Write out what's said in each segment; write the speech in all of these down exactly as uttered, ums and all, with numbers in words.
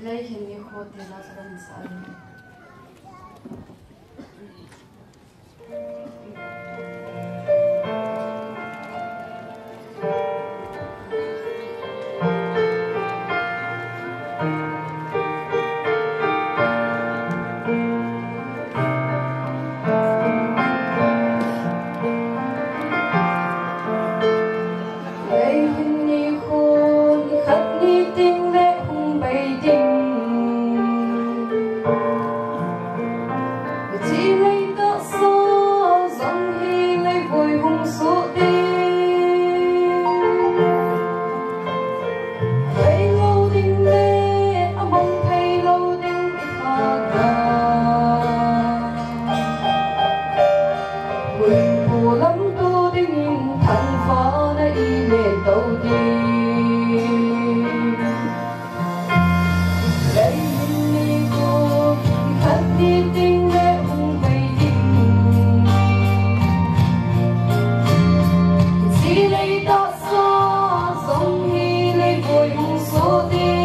Leihin nikho tena sa kan sa. Leihin nikho nikhat ni ding le hung bei ding. Hiche lei tahsa jong hi leivui hung soh ding. Bei lou ding le amang thei lou ding i thagau. Huipu lamto dingin thangvahna i len tou ding. Leihin nikho nikhat ni ding le hung bei ding. Hiche lei tahsa jong hi leivui hung soh ding.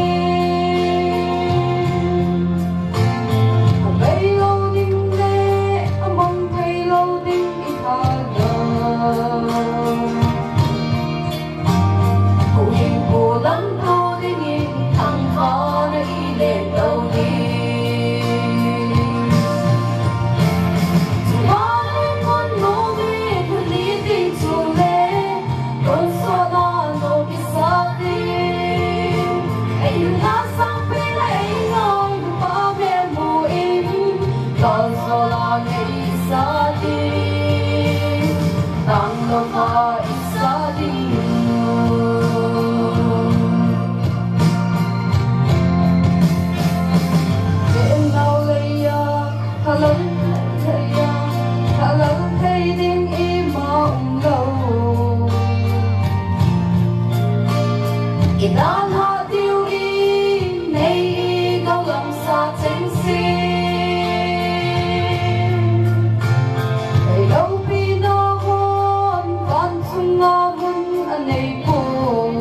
Abei lou ding le amang thei lou ding i thagau. Huipu lamto dingin thangvahna i len tou ding. Chuleh mun nom in huni ding chule, tonsot a nom i sa ding. Ei nunga sangpen a ei ngailu pa melmu in, tonsot a nei i sa ding. Tanglouva i sa ding. Chenau leiya, khalang leiya, khalang thei ding ima umlou. I dalha diu i nei i gou lamsa chengse. Ei loupina hon van chunga mun anei poi.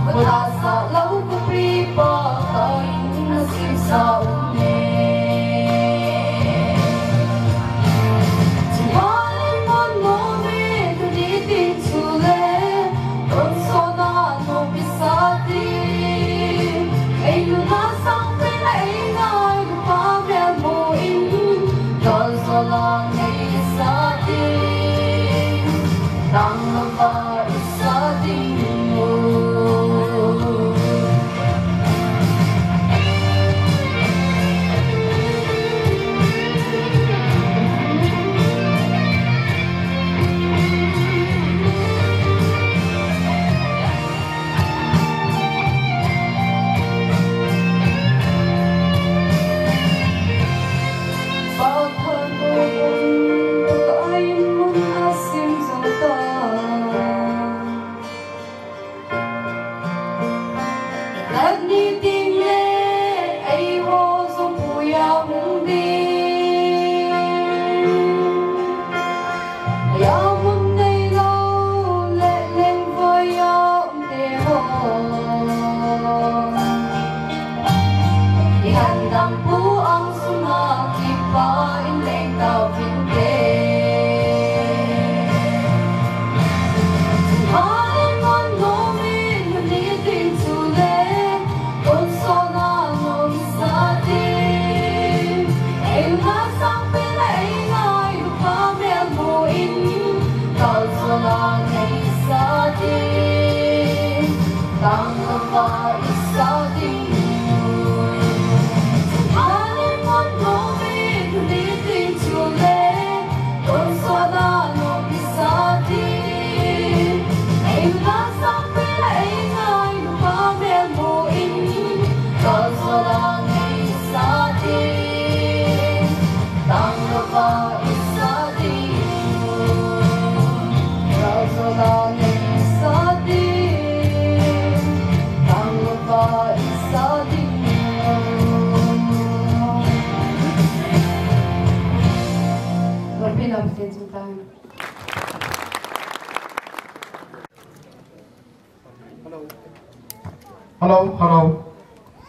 Khut a sah lou khopi pa kah in asimsa um e. Chuleh mun nom in huni ding chule, tonsot a nom i sa ding. Ei nunga sangpen a ei ngailu pa melmu in, tonsot a nei i sa ding. Tanglouva i sa ding o. Pathen mun, Pathen mun asim jong ta. Nikhat ni ding le eiho jong puiya hung ding. Eiya mun neilou le lengvoi a um te ho. I handam pu ang sunga kipah in leng tauvin te. Chuleh mun nom in huni ding chule, tonsot a nom i sa ding. Ei nunga sangpen a ei ngailu pa melmu in, tonsot a nei i sa ding. Tanglouva i sa ding. Chuleh mun nom in huni ding chule, tonsot a nom i sa ding. Ei nunga sangpen a ei ngailu pa melmu in, tonsot a nei i sa ding. Tanglouva i sa ding. Tonsot Hello, hello.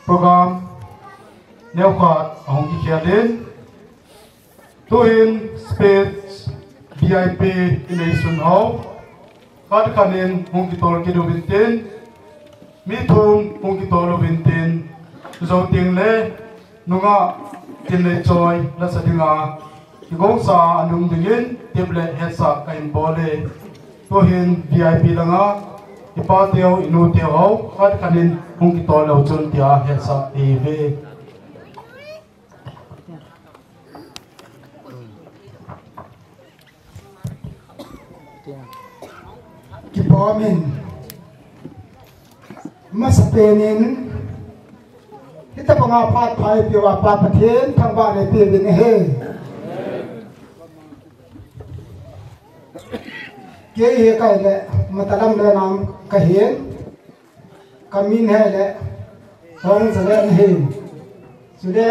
Program neokhat ahung kikhel in. Tuhin speech V I P inei sun ho. Khat khat in hung kitol kit uvin tin. Mi thum hung kitol uvin tin. Jou teng le nungah Tinleichoi la sa dinga kigongsa a um dingin tep le hetsah kahin bol e. Tuhin V I P langa i pa teu, i nu teu ho, khat khat in hung kitol leu chun tia hetsah eive. Kipa min. Masapen in, hitabanga phat pha eipeuva Pa Pathen thangvah in eipeh uvin ahi. Kei hi kahi le, Matalam le nam kahin, kamin hi le, Tongzale ahin. Chule,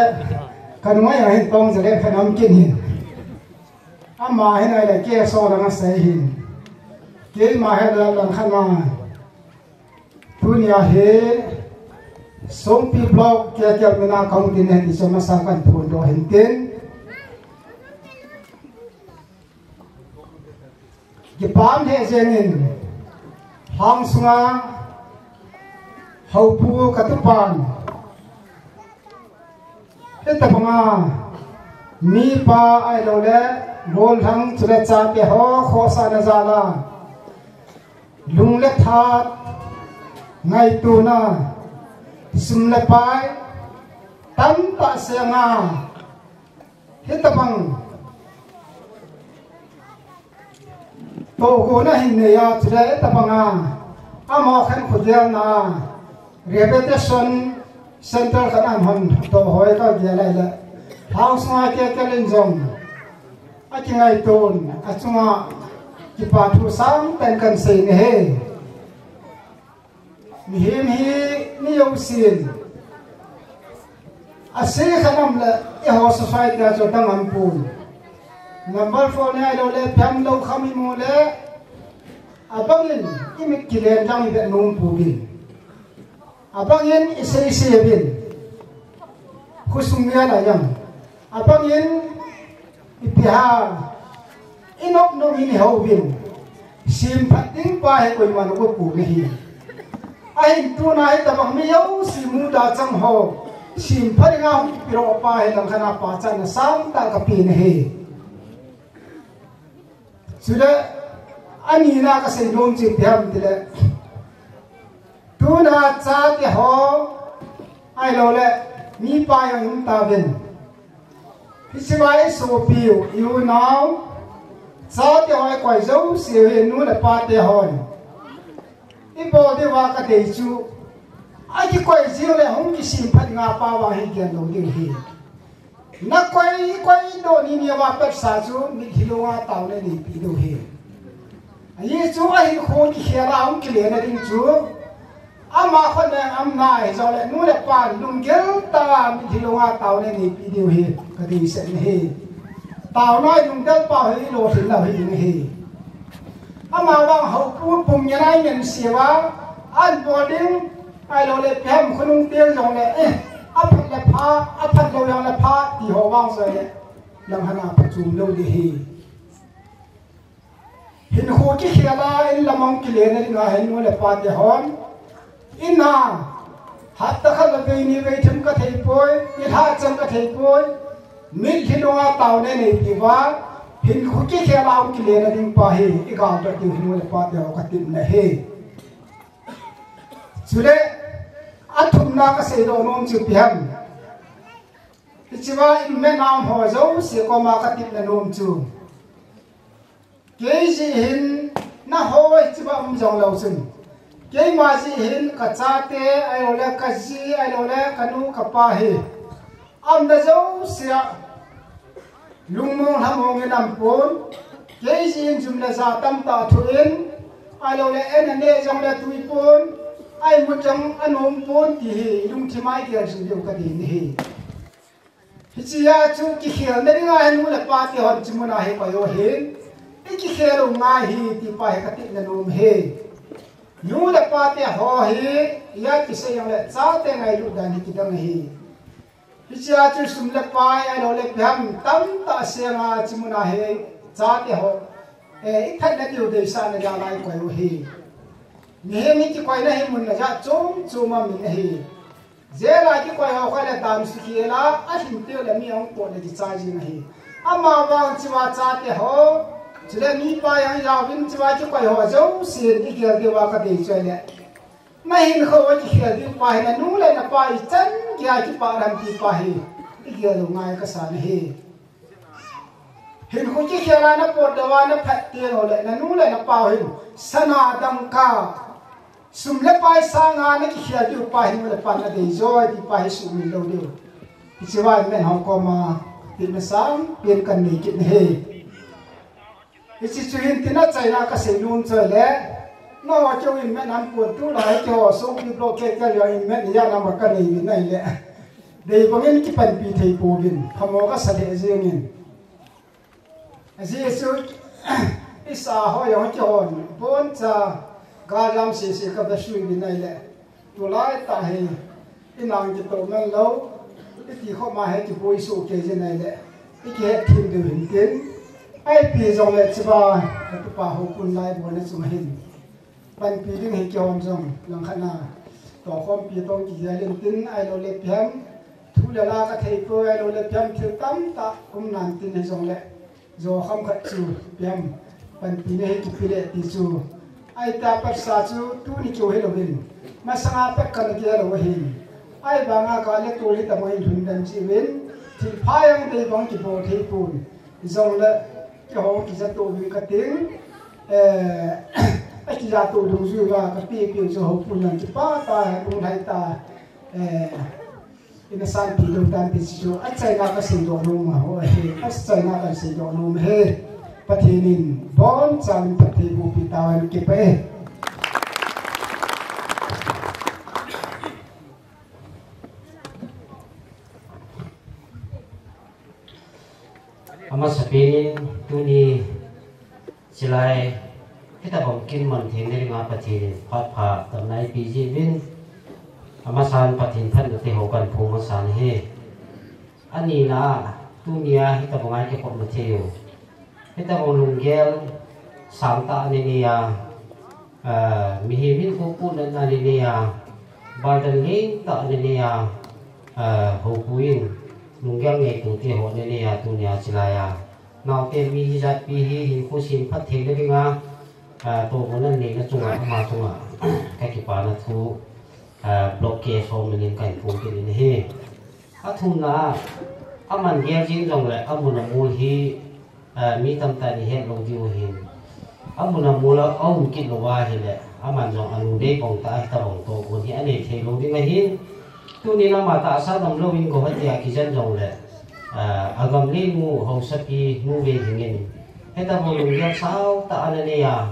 kanung a hin Tongzale phen um kit hin. Ama hin ahi le, Keso langa sei hin. Keima hi le, langkhat na. Tunia hi Songpi Block K K L mina kaung tin ahi ti chu masa kahin phondoh hin tin. Kipah heh jengin, lhang sunga houpu katupan, hitabanga mipa ahilou le, gollhang chule chate ho khohsahna jal a, lung le that, ngaitona, sum le pai, tamtah senga, hitabang tohkhona hin neiya, chule hitabanga amaho khen khogelna rehabilitation center khat ahin hon toh hoi kagel ahile, lhang sunga K K L in jong akingaiton, achunga kipa thu sangtah in kahin sei nahi. Mihem hi mi jousen ase khat um le, eiho society a chu adang um pon. Number four ni ahilou le, pem lou kham imu le, abangin imit kilen dang ivet nom pouvin. Abangin isei sei uvin. Khosung mial a jong. Abangin ipi ham, inop nom in ihouvin. Semphat ding pa hi koiman aum pon ahi. Ahin tuna hitabang mi jouse muda chang ho semphat dinga hung kipedoh pa hi langkhat a pachatna sangtah kapen ahi. Chule, anina kasei nom chu ipi ham tile, tuna chate ho, ahilou le, mipa jong um tauvin. Hiche vai sopi u, i u nau, chate ho ikoi jouse u hi nu le pa te hon. Ibol diuva kadei chu, akikoi jing le hung kisemphat dinga pa vang hi gel lou ding ahi. Nakoi, koi doh ni ni a vapetsa chu, mitlhi longa taona neipi diu ahi. Ajeh chu ahinkho kikhel a hung kile na ding chu, ama khut neng um na hijongle, nu le pa lunggel tah a mitlhi longa taona neipi diu ahi, kadeisah ahi. Taona lungdel pa hi lolhing lou hi ding ahi. Ama vang houpu pum ngen a ngen siuva, an bol ding, ahilou le, pem khonung tel jongle, eh, aphat le pha, aphat lou jongle pha, ti ho vang jong le, langkhat a phachom lou ding ahi. Hinkho kikhel a, in lam a hung kile na dinga hin nu le pa te hon. In a, hapta khat le vei ni vei thum kathei poi, nilhah chan kathei poi, mitlhi longa taona neipi uva, hinkho kikhel a hung kile na ding pa hi, igal doh diu hi nu le pa te ho katepna ahi. Chule, athumna kasei doh nom chu ipi ham. Hichea iman a um ho jouse koma katepna nom chu, kei jeh hin, nangho hichea um jong lou chun, keima jeh hin kachate, ahilou le kaji, ahilou le kanu kapa hi, aumna jousea lungmong lhamong in aum pon, kei jeh hin jum le ja tamtah athoh in, ahilou le an aneh jongle atui pon, a imut jong anom pon ti hi lungthim a igel jing diu kadei ahi. Hichea chu kikhelna dinga hin nu le pa te hon hiche muna hi koi uhin, ikikhel u ngai ahi ti pa hi katepna nom ahi. Nu le pa te ho hi, ijat kisei jongle chate ngailut dan hi kidang ahi. Hichea chu sum le pai ahilou le ipi ham tamtah seng a, hiche muna hi chate ho, eh, ithat nadiu deisahna jal a ikoi u ahi. Mihem hi kikoina hi mun ajat chom chom a um in ahi. Jail a kikoi ho khat le dan sukhel a, alhin peh le mi ahung pot le kichai jing ahi. Amavang hichea chate ho, chule mipa jong ijaovin hichea kikoi ho jousen igel diuva kadei chu ahile, nahinkho a kikhel diu pa hi nanu le napa ichan geiya kipah ham ti pa hi igel u ngai kasan ahi. Hinkho kikhel a napot lou a naphat teng uleh nanu le napa hin sana dangka, sum le pai sanga nakikhel diu pa hi nu le pan adei joi ti pa hi sumil lou diu. Hichea imen ho koma, tina sangpen kanei kit ahi. Hiche chu hin tin achaina kasei nom chu ahile, nangho keu in imen ham pon, tulai keiho Songpi block kei kei jong imen ijat ham kanei uvin ahile, dei bangin kipanpi thei pouvin, phamo kasa lheh jengin. Ajeh chu, isa ho jong kihon, boncha, galjam sese kavesui uvin ahile, tulai tah hi, inang kitoh man lou, iti khoma hi kiboi soh kei jin ahile, ikihet them diu hin tin, ipi jongle hichea, katupa Haokun laibolna chunga hin panpi ding hi kihon jong, langkhat na, tohkhompi toh kigel in tin, ahilou le ipi ham, thu le la kathei poi, ahilou le ipi ham thil tamtah um nan tin hijongle, jo kham khat chu ipi ham, panpina hi kipe le ti chu. Ahita patsa chu tuni keu hilouvin, masanga pat kana gel u ahin. Ahivanga ka le tol hi tamo in lhun dem jiuvin, thilpha jong dei bang kibol thei pon. Jongle, keiho kijatoh uvin kating, eh, akijatoh dungjui uva kapeh peh u chu Haokun jong kipah tah, lunglhai tah, eh, ina sanpi lou tante ti chu, achaina kasei doh nom ahi, achaina kasei doh nom ahi. Pathen in bonchan phatthei bohpi tauhen, kipah e. Amasapen in tuni chilai, hitabang kin man theina dinga Pathen in phat pha tamna eipeh jeh uvin, amasan Pathen phatna te ho kahin phong masan ahi. Anina, tunia hitabang a kikhopna thei u, hitabang lunggel sangtah ana nei a, ah, mihem hinkho puhnatna ana nei a, burden lentah ana nei a, ah, Haopu in lunggel ngaito te ho ana nei a, tunia chilai a, naote mi hijatpi hi hinkho semphat theina dinga, ah, tohgon ana neina chunga, ama chunga kakipana thu, ah, block K S O min in kahin phong kit in ahi. Athumna, aman gel jing jongle, amun amol hi, ah, mi tamtah in ihet lou diu ahin. Amun amol a aum kit lou ahile, aman jong anung dei bang tah a hitabang tohgon hi anei thei lou ding ahin. Tunin ama tahsa damlou in Guwahati a kijen jongle, ah, agam lemu haosapi Nu Veihing in, hitabang lunggel sautah ana nei a,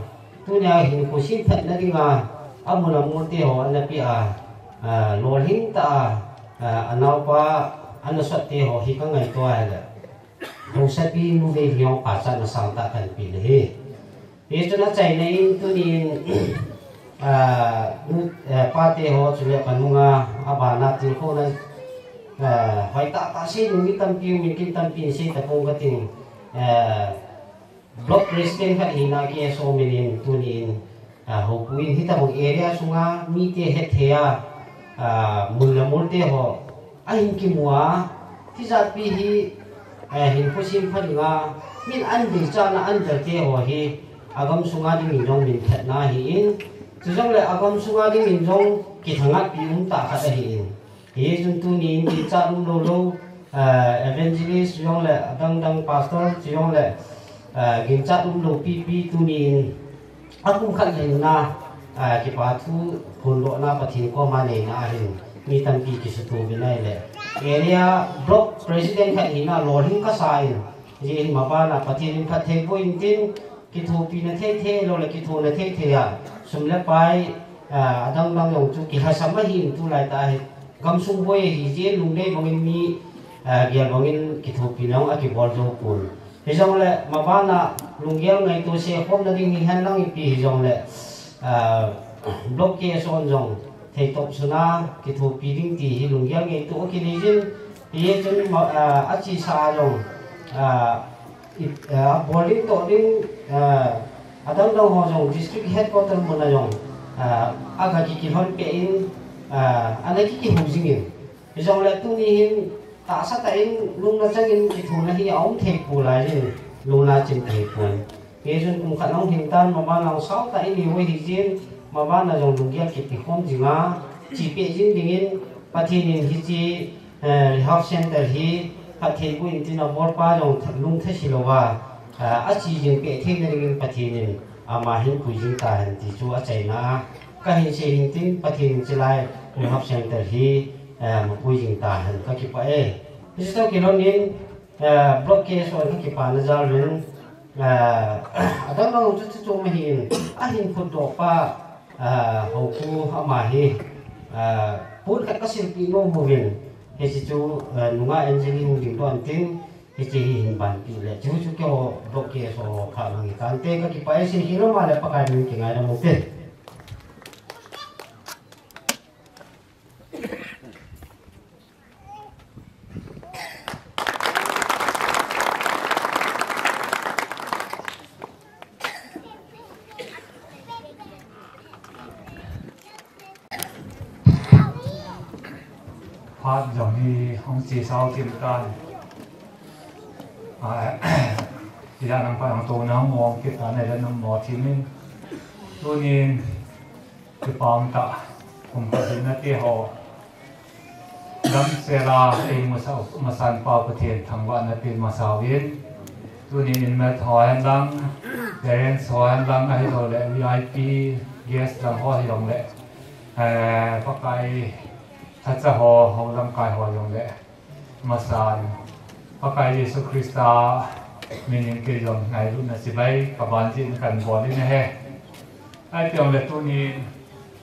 tunia hinkho semphatna dinga, amun amol te ho ana peh a, ah, lolhing tah a, ah, anaopa, anasot te ho hi kangaito ahile, haosapi Nu Veihing jong pachatna sangtah kahin pe ahi. Hichun achaina in tunin, ah, nu, eh, pate ho chule kanunga, abana tilkhouna, ah, hoitah tah sei ding mi tampi umin, kin tampi in sei tapong kating, eh, Block President khat hina K S O min in tunin, ah, Haopu in hitabang area sunga mite hetthei a, ah, mun le mol te ho ahin kimu a, hijatpi hi, eh, hinkho semphat dinga, min an deichatna under te ho hi, agam sunga dingin jong minphatna ahin, chujongle agam sunga dingin jong kithangatpi umtah khat ahin. Hichun tunin ginchat umlou lou, ah, evangelist chujongle adangdang pastor chujongle, ah, ginchat umlou pipi tunin akum khat lhinna, ah, kipa thu phondohna Pathen koma neina ahin mi tampi kisuto uvin ahile, area block president khat hina lolhing kasa in, hijeh hin mabana Pathen in phatthei boh intin, kithopina thei thei lou le kithona thei thei a, sum le pai, ah, adangdang jong chu kilhasam ahin, tulaitah hi gamsung boi ahi jeh in lungdei bangin mi, ah, gel bangin kithopina jong akibol jou pon. Hijongle mabana lunggel ngaito seikhomna ding hihen lang ipi hijongle, ah, Block K S O in jong theitop suna kithopi ding ti hi lunggel ngeitu akinei jin, hichun ma, a, achesa a jong, a, i, a, bol ding toh ding, a, adang dang ho jong district headquarter mun a jong, a, aga kikilhon peh in, a, ana kikihou jingin. Hijongle tuni hin tahsa tah in lungna changin kithuna hi aum thei poi lai jin, lungna chim thei poi. Hichun kum khat hung hin tan, maban lang sao tah in i hoi hi jin, maban a jong lunggel kipekhom jinga, chepeh jing dingin, Pathen in hiche, eh, rehab center hi, phatthei boh in tin abolpa jong th-, lungthim se louva, eh, ache jing peh theina dingin Pathen in ama hin pui jing tahen ti chu achaina a, kahin sei hin tin Pathen in chulai rehab center hi, eh, mapui jing tahen kakipah e. Hiche toh kilhon in, eh, Block K S O in kakipana jal in, eh, adang dang chu chu chu ma hin, ahin phutdoh pa, eh, Hopu ama hi, eh, pon khat kasilpeh nom uvin, hiche chu, eh, nunga Angeline hung dingdoh in tin, hiche hi hin banpi le, chu chu keiho Block K S O ho phat lang hitante, kakipah e, sei hilou ma le Pakai min kingaidam ute. Phat jong hi hung che sao chim tan. A, ija nang pa ang to nang mong kit tan, ija nang mo thimin. Tunin, kipah tah, kum khat hinna te ho damsel a eimasa, masanpa Pathen thangvahna pe masa uvin. Tunin inmate ho hen lang, parents ho hen lang, ahilouleh V I P guest lang ho hijongleh, eh, Pakai thacha ho, ho lamkai ho jongleh, masan Pakai Jesu Christa minin kei jong ngailutna chibai kaban jin kabol in ahi. Ahi jongle tunin,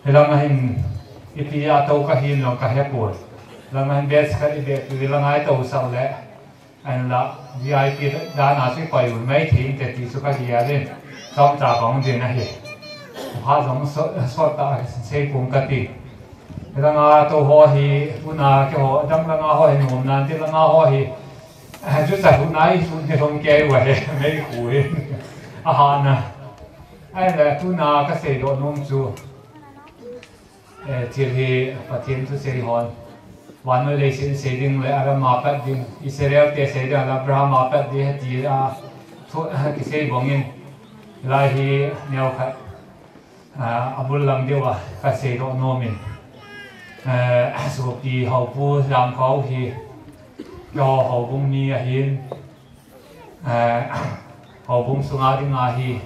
hilanga hin ipi ato kahin jong kahepoi. Langa hin batch khat ibeh pi, langa ito sah le, ahinla V I P dan a chu koi un mai thei inte ti chu kagel in, chomcha kahung din ahi. Phat jong sot, sot tah sei pum kati. Langa to ho hi, tuna keiho, dang langa ho hi nom nan ti, langa ho hi, eh, jucha lhun nai, lhun hi lhung kei uva hi, meikhu hi. Ahahna. Ahinla tuna kasei doh nom chu, eh, thil hi Pathen thusei hon, vannoi leiset sei ding le Aram a pat ding, Israel te sei ding le Abraham a pat ding, hiti a thu, kisei bangin, lai hi neo khat, ah, abul lang diu a kasei doh nom in. Eh, sopi Hopu Lamkau hi, keiho houbung mi ahin, eh, houbung sunga dinga hi,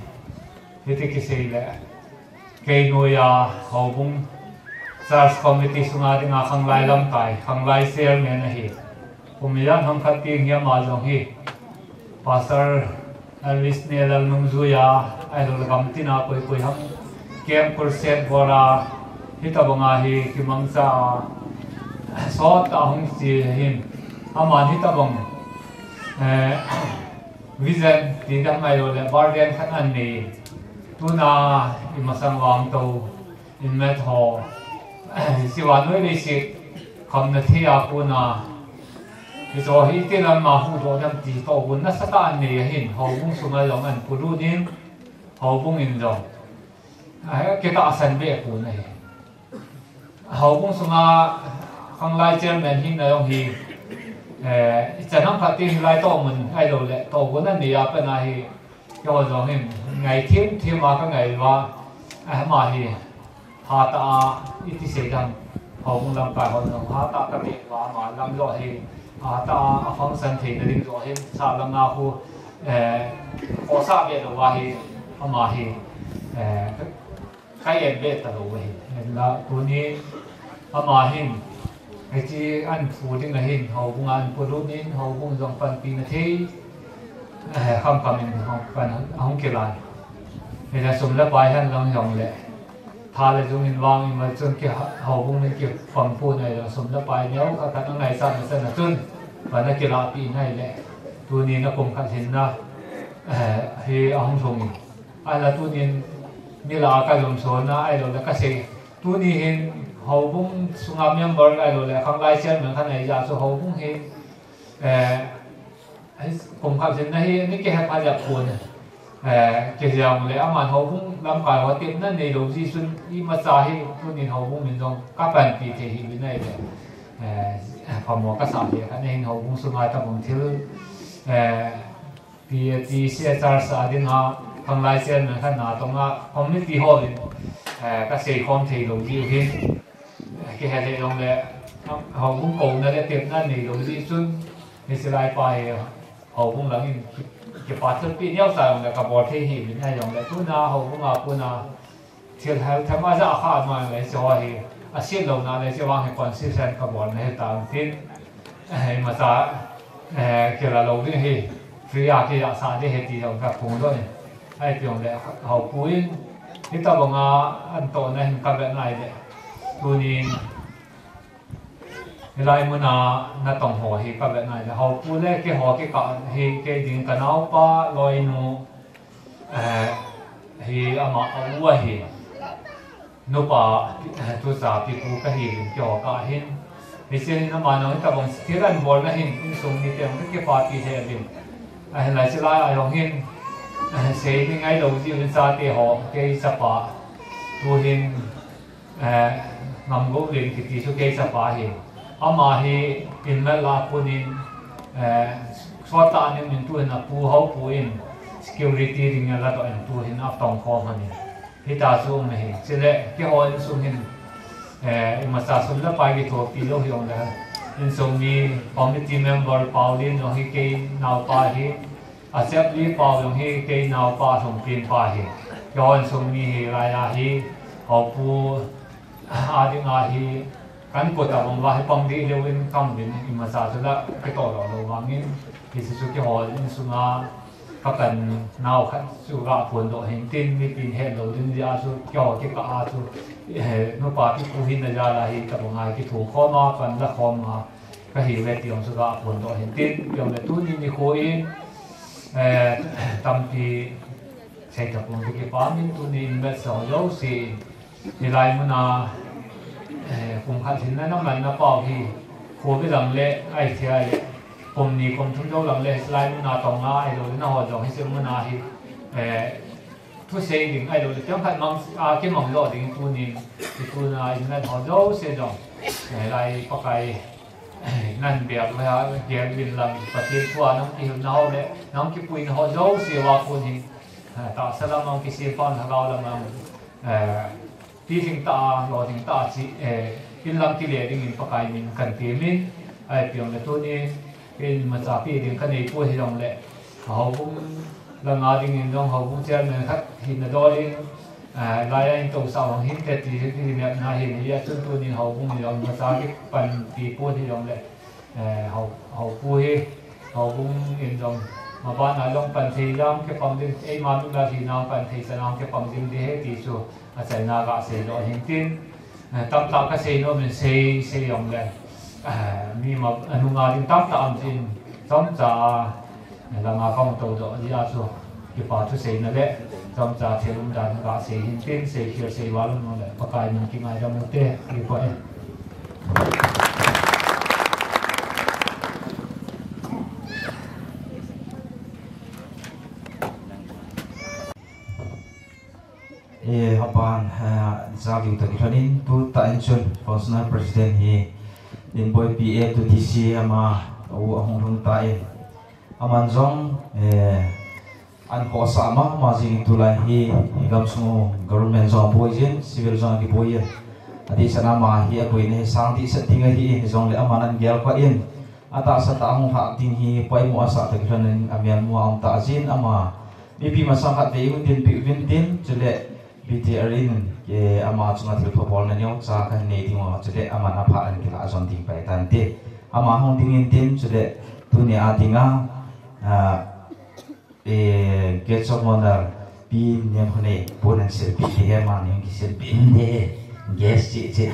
hiti kisei le, kei noiya houbung church committee sunga dinga khanglai lamkai, khanglai chairman ahi. Kum ijat ham khat ding hi ama jong hi, Pastor Elvis Nelal nungjuiya, ahilouleh gamtina koi koi ham, camp crusade bol a, hitabanga hi kimangcha a, sot a hung che hin, aman hitabang, eh, vision ti dang ahilouleh burden khat anei. Tuna imasang vang to, inmate ho, hiche vannoi leiset khamna thei a kona, hiche hi iti lam a huhdoh ding ti tohgon nasatah anei ahin, houbung sunga jong ahin polut in, houbung in jong, ah, kitahsan be pon ahi. Houbung sunga khanglai chairman hina jong hi, eh, ichan ham khat ti hilai tohmun ahilouleh tohgon anei a pat a hi, keiho jong hin ngai thim thim a kangai uva, eh, ama hi hatah a, iti sei ding, houbung lamkai hon jong hatah a kabeh uva, ama lam joh hi hatah a, afunction theina ding joh hin, sa langa khu, eh, khohsah be louva hi, ama hi, eh, ka en be talou ahi. Hinla tuni ama hin, hiche ahin phu ding ahin, houbung ahin polut in, houbung jong panpina thei, eh, khamkham in hung pan, hung kilan. Hinla sum le pai hen lang jongle, tha le jung in vang imal chun ki ha-, houbung in kipan pon ahile, sum le pai neo khat khat angaichat na chan a chun, pan akilahpeh in ahile, tunin akum khat hinna, eh, hi ahung lhung in. Ahinla tunin Mila ka lum sona ailo le ka sei. Tuni hin houbung sunga member ailo le khanglai chairman khat nei ja chu houbung hi, eh, kum khat sin na hi ni ke he pa ja pun. Eh, ke jang le aman houbung lamkai ho tepna nei lo ji sun imacha hi tuni houbung min jong ka panpi thei hi vinai le. Eh, pamo ka sa le ka nei houbung sunga tabang thil, eh, P A T C H R sa dinga, khanglai chairman khat na tonga committee ho in, eh, ka sei khom thei lo ji hin, eh, ke he thei long le, houbung kouna le tepna nei lo ji sun, ni silai pa hi, houbung langin, ke pa thil pi neo sa long le, ka bol thei hi, min ai long le, tuna houbung a puna, Thil hel thema ja kha ma le chu hi, a sil lo na le chu vang hi concession ka bol na hi ta tin. Eh, imacha, eh, kila lo ding hi, free a kila sa ding hi ti jong ka phung lo ni. Ai piong le hopu in, hi ta banga an to na hin ka be nai le. Tunin, Hilai muna natong ho hi ka be nai le, hopu le keiho kikah hi kei ding ka naopa loinu, eh, hi ama a u ahi. Nupa, eh, tucha pipu ka hi ding keiho kah hin. Hiche hin ama nang tabang thil an bol na hin, insung mite hung kipapi thei ding. Ahin lai chilai a jong hin, eh, sei ni ngai lo ji hin chate ho, kei chapa. Tu hin, Eh, Ngamgo Len kiti chu kei chapa hi. Ama hi inmel a punin, eh, sot a ning min tu hin a pu ho pu in security ding a la to in tu hin a tong khom ani. Hita chu um hi. Chule keiho insung hin, eh, imacha sum le pai kithopi lou hi jong le. Insung mi committee member Paulin jong hi kei naopa hi. A chep li pau jong hi kei naopa Lhungpin pa hi. Keiho insung mi hi lai a hi, hopu a ding a hi, kan kut a bang va hi pang dih leu in kam vin imacha chu la kei to lo lo vangin, hiche chu keiho insung a ka kan nau khat chu ga phun doh hin tin mipin het lo ding dia chu keiho kikah a chu, eh, nupa kipu hin a ja la hi ka bang a kithu khom a, pan la khom a, Ka hi ve ti jong chu ga phun doh hin tin, jong le tuni nikho in, eh, tampi sei ta pon ti kipa min tuni in met sa jouse, hilai muna, eh, kum khat hin na man na pau hi, kho ve lang le, ai thia le, kum ni kum thum jou lang le, hilai muna tong a, ai lo na ho jong hi se muna hi, eh, Thusei ding, ahilou le, chang khat mang, a, kimang lou ding tunin, tuna in na thou jouse jong. Eh, lai Pakai, nan biak le ha, gel vin lang, Pathen thu a nang kihilna ho le, nang kipuina ho jouse va kun hin. Ha, tahsa lam nang kisem pau, lhagao lam nang, eh, ti ding ta, lo ding ta chi, eh, in lam kile ding in Pakai min kan ti min, ai piang le tunin, Kei imacha pi ding ka nei poi hi jong le, houbung langa ding in jong houbung chairman khat hina dol in, ah, lai a in tousah hong hin te ti, ti nep na hi ni a chun tunin houbung ni jong imacha kipan pi poi hi jong le, eh, hou, houpu hi, houbung in jong maban a jong pan thei jam kipang ding, eima nung la hi nang pan thei sa nang kipang ding di he ti chu, achaina ga sei doh hin tin, Eh, tamtah ka sei nom in sei, sei jong le. Eh, mi ma, a nunga ding tamtah um chin, chomcha, eh, langa kong to doh, jia chu, kipa thu seina le, chomcha thil um dan ka sei hin tin, sei khel sei val um le, Pakai min kingaidam u te, kipa e. Eh, hapan, eh, jaliu tah kilhonin, tu tah in chun, Functional President hi, Inboi P A tu T C ama, u ahung lhung ta in. Aman jong, eh, an khohsah mama jing in tulai hi, gamsung government jong boi jin, civil jong kiboi in. Adeh seh ama hi, aboi na hi sang dehset ding ahi in, jong le aman an gel pah in. Atahsa tah a hung lhah ding hi poimo asah tah kilhonin amelmu a um tah jin ama. Mipi masang khat vei hung dinpi uvin tin, chule B T R in, eh, ama chunga thilpha bolna neocha kahin nei ding u, chule aman aphat an kilah jon ding pai tante. Ama hung ding in tin, chule tuni a dinga, ah, eh, Guest of Honor, Pi Nemkhonei, pun an silpi ti he ama ni hung kisilpi in de, guest chi chi.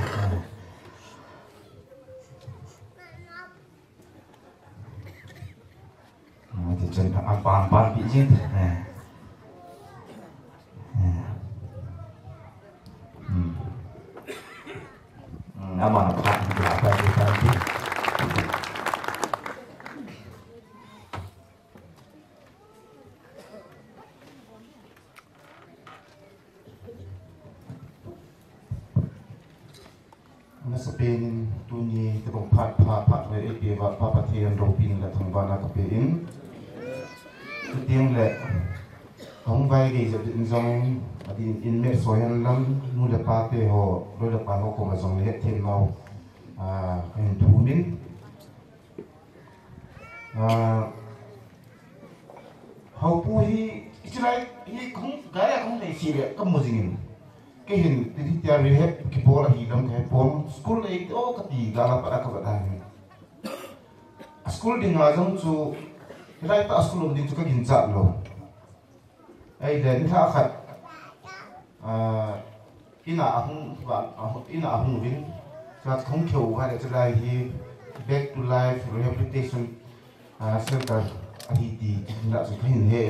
Ti chun a pan pan pi jin. Eh. Eh. Ama na pha, pha, pha, pha, pha. Amasapen in tuni tabang phat pha phat le eipeuva Pa Pathen loupina le thangvahna kapen. Chuteng le, kahung vaigei jep in jong, adin inmate ho hihen lang, nu le pa te ho, loi le pai ho koma jong le hetthemnau, ah, kahin thum in. Ah, Haopu hi, hiche lai hi kahung, gari a kahung nei cheh le, kamu jing in. Kei hin, hitia rehab kibol ahi lam kahe pon, school le, oh, kati, gari a pat a kavet a hin. A school dinga jong chu, hilai tah a school um ding chu kaginchat lou. Ahile, nilhah khat, ah, in a ahung, va, ahung, in a ahung uvin, chua kahung kihou uva le, chulai hi Back to Life Rehabilitation, ah, Center ahi ti, ti na chu kahin he.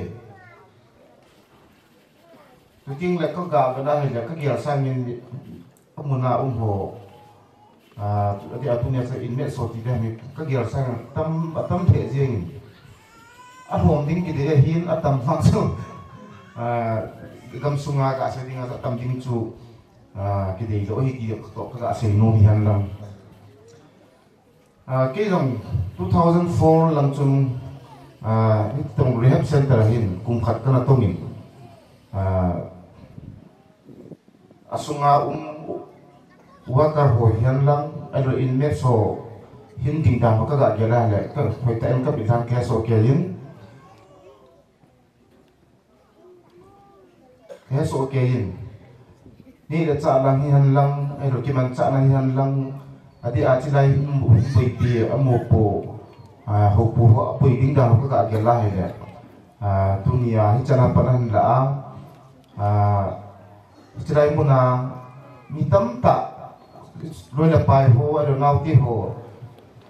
Chuteng le kaga vet a hile, kagel sangin, Ka mun a um ho, ah, ati a tunia chu inmate ho ti ding hi kagel sang tam, atam lheh jeng in. Alhom ding kidei ahin atam vang chu, ah, gamsunga kasei ding a atam ding chu, ah, kidei lou ahi ti toh kaga sei nom hihen lang. Ah, kei jong two thousand four lang chun, ah, hitobang rehab center a hin kum khat kana tong in, ah, asunga um worker ho hihen lang, ahilou inmate ho hin ding dan ho kaga gel a le, ka hoitah in kabit lhan kahe soh kei in. Kahe soh kei in. Neh le chah lang hihen lang, ahilou kimanchahna hihen lang, adeh a chulai hin boipi amopo, ah, Haopu ho aboi ding dan ho kaga gel a hile. Ah, tunia hichan a pan ahin la a, ah, Chulai mun a mi tamtah, loi le pai ho, ahilou naote ho,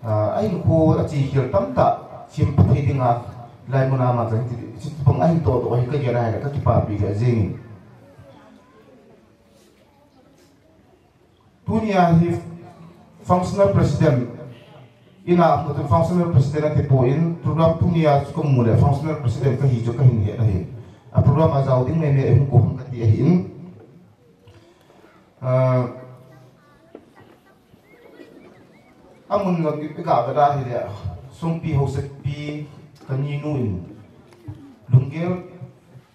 ah, ahinkho achekhel tamtah, sempha thei dinga, lai mun a ama chang ti, chutobang ahin tohdoh hi kagel a hile kakipapi lheh jeng in. Tunia hi functional president, in a, functional president ati poi, program tunia chu kamu le functional president kahi chu kahin het ahi. A program a jao ding meimei ahung kou ham kati ahin. Ah, amun jong ipi kaga vet a hile, Songpi Haosapi kani nu in lunggel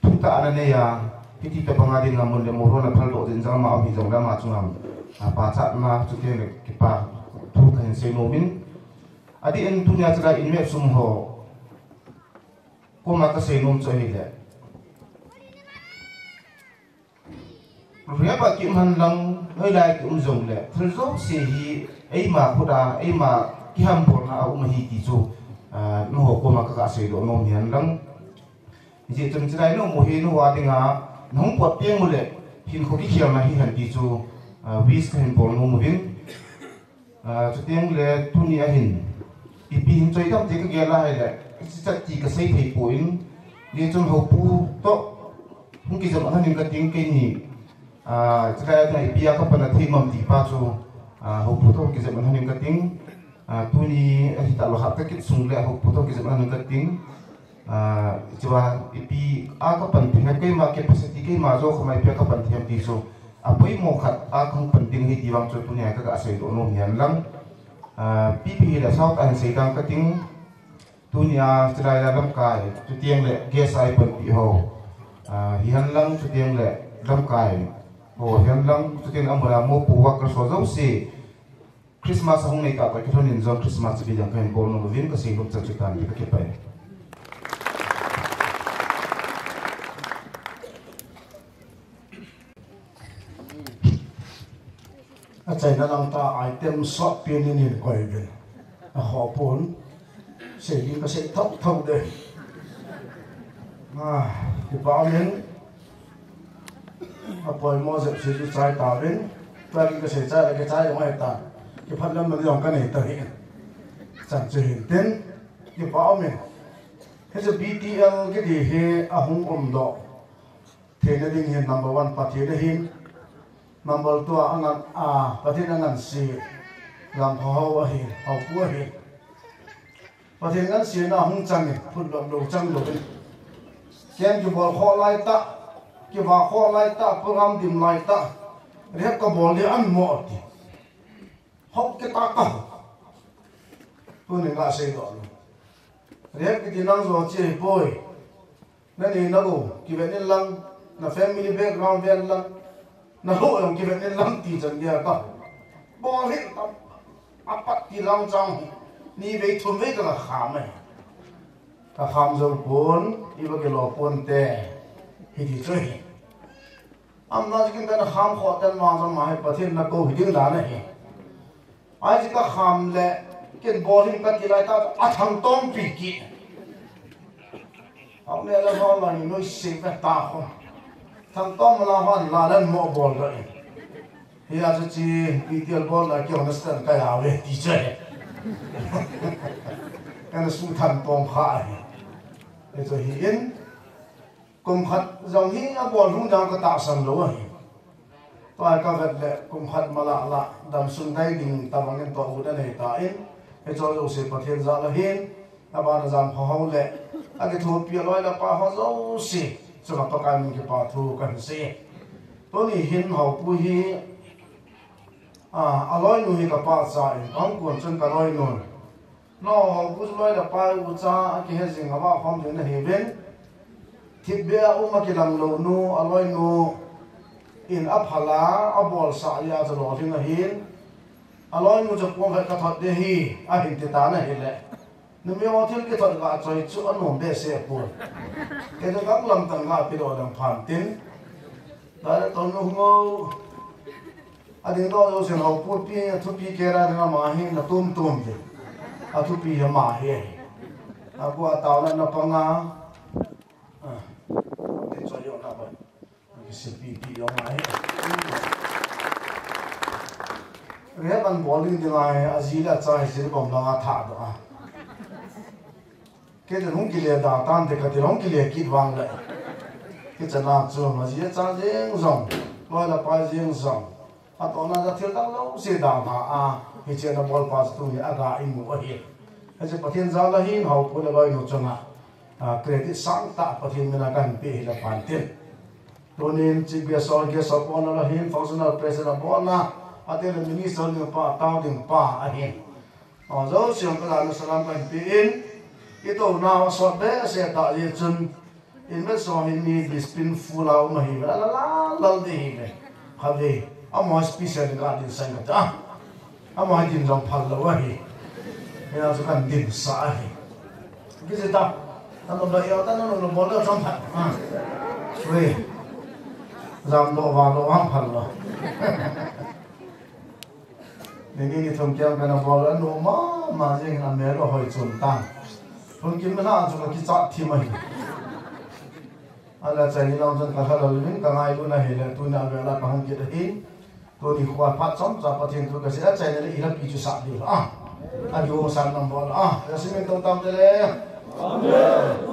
thutah ana nei a, hiti tobang a dinga mun le moh ho ana phaldoh jing jong ama um hijongle ama chunga, ah, pachatna chuteng le kipa thu kahin sei nom in. Adeh in tunia chulai inmate sum ho koma kasei nom chu ahile, rehab a kium hen lang, hoilai kium jongle, thil jouse hi eima khut a, eima kihambolna a um ahi ti chu, ah, nangho koma kaga seidoh nom hihen lang. Hijeh chun chulai naum u hi nangho a dinga nahung pot teng uleh hinkho kikhelna hihen ti chu, ah, wish kahin bol nom uvin. Ah, chuteng le tunia hin ipi hin choi dam ti kagel a hile, hiche chet ti kasei thei poi, hijeh chun Haopu toh hung kijep lhon in kating keini. Ah, chulai a dinga ipi a kapan a thei nom ti pa chu, ah, Haopu toh hung kijep lhon in kating. Ah, tuni ahitalou hapta kit sung le Haopu toh kijep lhon in kating. Ah, chua ipi a kapan thei ham, keima capacity, keima jou khoma ipi a kapan thei ham ti chu apoimo khat a kahung pan ding ahi ti vang chu tunia kaga seidoh nom hihen lang. Ah, ipi ipi hile sao tah in sei ding kating. Tunia chulai a lamkai, chuteng le guest a eipanpi ho, ah, hihen lang, chuteng le lamkai ho hihen lang, chuteng le amun a mopo worker ho jouse, Christmas ahung nei tahtah kilhon in jong Christmas chibai jong kahin bol nom uvin, kasei nom chan chu hitan, kakipah e. Achaina lang tah item sot pen in hin koi uvin. Akhoh pon. Sei ding kasei thotho ding. Ah, kipa um in. Apoimo jep se chu chai tauvin, tua ding kasei chai le kichai jong ahitan. Kiphatlamna jong kanei tauvin. Chan chu hin tin, kipa um in. Hiche B T L kiti hi ahung umdoh theina ding hin number one Pathen ahin. Number two a angan, a, Pathen angan si, Lamkhohau ahi, Haopu ahi. Pathen ngan sina hung chang in, phut lou lou chang lou in. Kem kibol kho lai ta, kiva kho lai ta, program dim lai ta. Rehab kabol di an mo ti. Hok ke ta ka. Tuni nga sei do. Rehab kiti nang jo chi poi. Na nei na gou, kiven in lang, na family background ven lang, na lou jong kiven in lang ti chan dia ka. Bol hin tam, apat ti lang chang, ni vei thum vei ka la kham e. Ka kham jong pon, i va kilo pon te, hiti chu hi. Amna kin ka na kham kho tan ma jong ma hi Pathen na kou hi ding dan ahi. Ai, chi ka kham le, ken bol him ka ti lai ta, a Thangtompi ki. Hau ne la hon la ni noi se ka ta kho. Thangtom la hon la lan mo bol ra e. Hi a chu chi, pi tial bol la ki understand ka ya ve ti che. Ka na su Thangtom kha e. E chu hi in. Kum khat jong hi a bol hung dang ka tahsan lou ahi. Tua ka vet le kum khat mala la damsung dai ding tabang in tohgut anei ta in, hicho jouse Pathen jal ahin, abana Lamkhohau le, akithopi a loi le pai ho jouse, chunga Pakai min kipa thu kahin sei. Tuni hin Haopu hi, a, aloinu hi ka pachat in, ka hung kon chun ka loinu. No, Haopu loi le pai ucha, akihe jing ava khom ding nahi uvin. Thipbeh a um a kilang lou nu, aloinu in aphal a, abolsah a chu lolhing ahin. Aloinu chu pom vet ka thot de hi, ahin ti tan ahile. Numei ho thil kithot ga choi chu anom behseh pon. Kei chu ka lam tan ga pi lo dang phan tin. Director nu hung o. Ading doh jousen Haopu pi, athupi kei ra ding ama hi na tum tum ding. Athupi hi ama hi. Agu a taona na panga. Ah, ding choi yo na ba. Kisipi pi yo ma hi. Rehab an bol ding ding a hi, aji le acha hi jil bom langa tha doh a. Kei chun hung kile da tan te kati le hung kile kit vang le. Kei chana chu aji acha jeng jong, loi le pai jeng jong. Atohna ja thil dang jouse da ma a, hiche na bol pa chu tuni a ga i mu ahi. Hiche Pathen jal ahin Haopu le loinu chunga, a, credit sangtah Pathen mina kahin pe hi le phan tin. Tunin Chief Guest, Guest of Honor ahin, Functional President abolna, ate le Minister ding pa, tao ding pa ahin. O, jouse jong ka lana salam kahin pe in, i touna asot behseh ta jeh chun, in ve so hi mi discipline full a um ahi ve, la la la lal ding hi ve. Khatvei, amaho special ka din sai ka ta. Amaho din jong phal lou ahi. Hia chu kan din sa ahi. Kisi ta, nanu la ya ta, nanu la bol la chom phat. Ah. Ve. Jam lo va lo ang phal lo. Ni ni ni thum kiam kana bol a nu mama jing a mel a hoi chun tan. Thum kim na chu ka kichat thim ahi. Ala chai ni lam chun ka hla lo lim ka ngailu na hi le tuna vela ka hung kit ahi. Tuni khua phat chomcha Pathen thu ka sei a chai ni le i lapi chu sa diu a. A diu sa nam bol a. Ya simin to tam te le. Amen.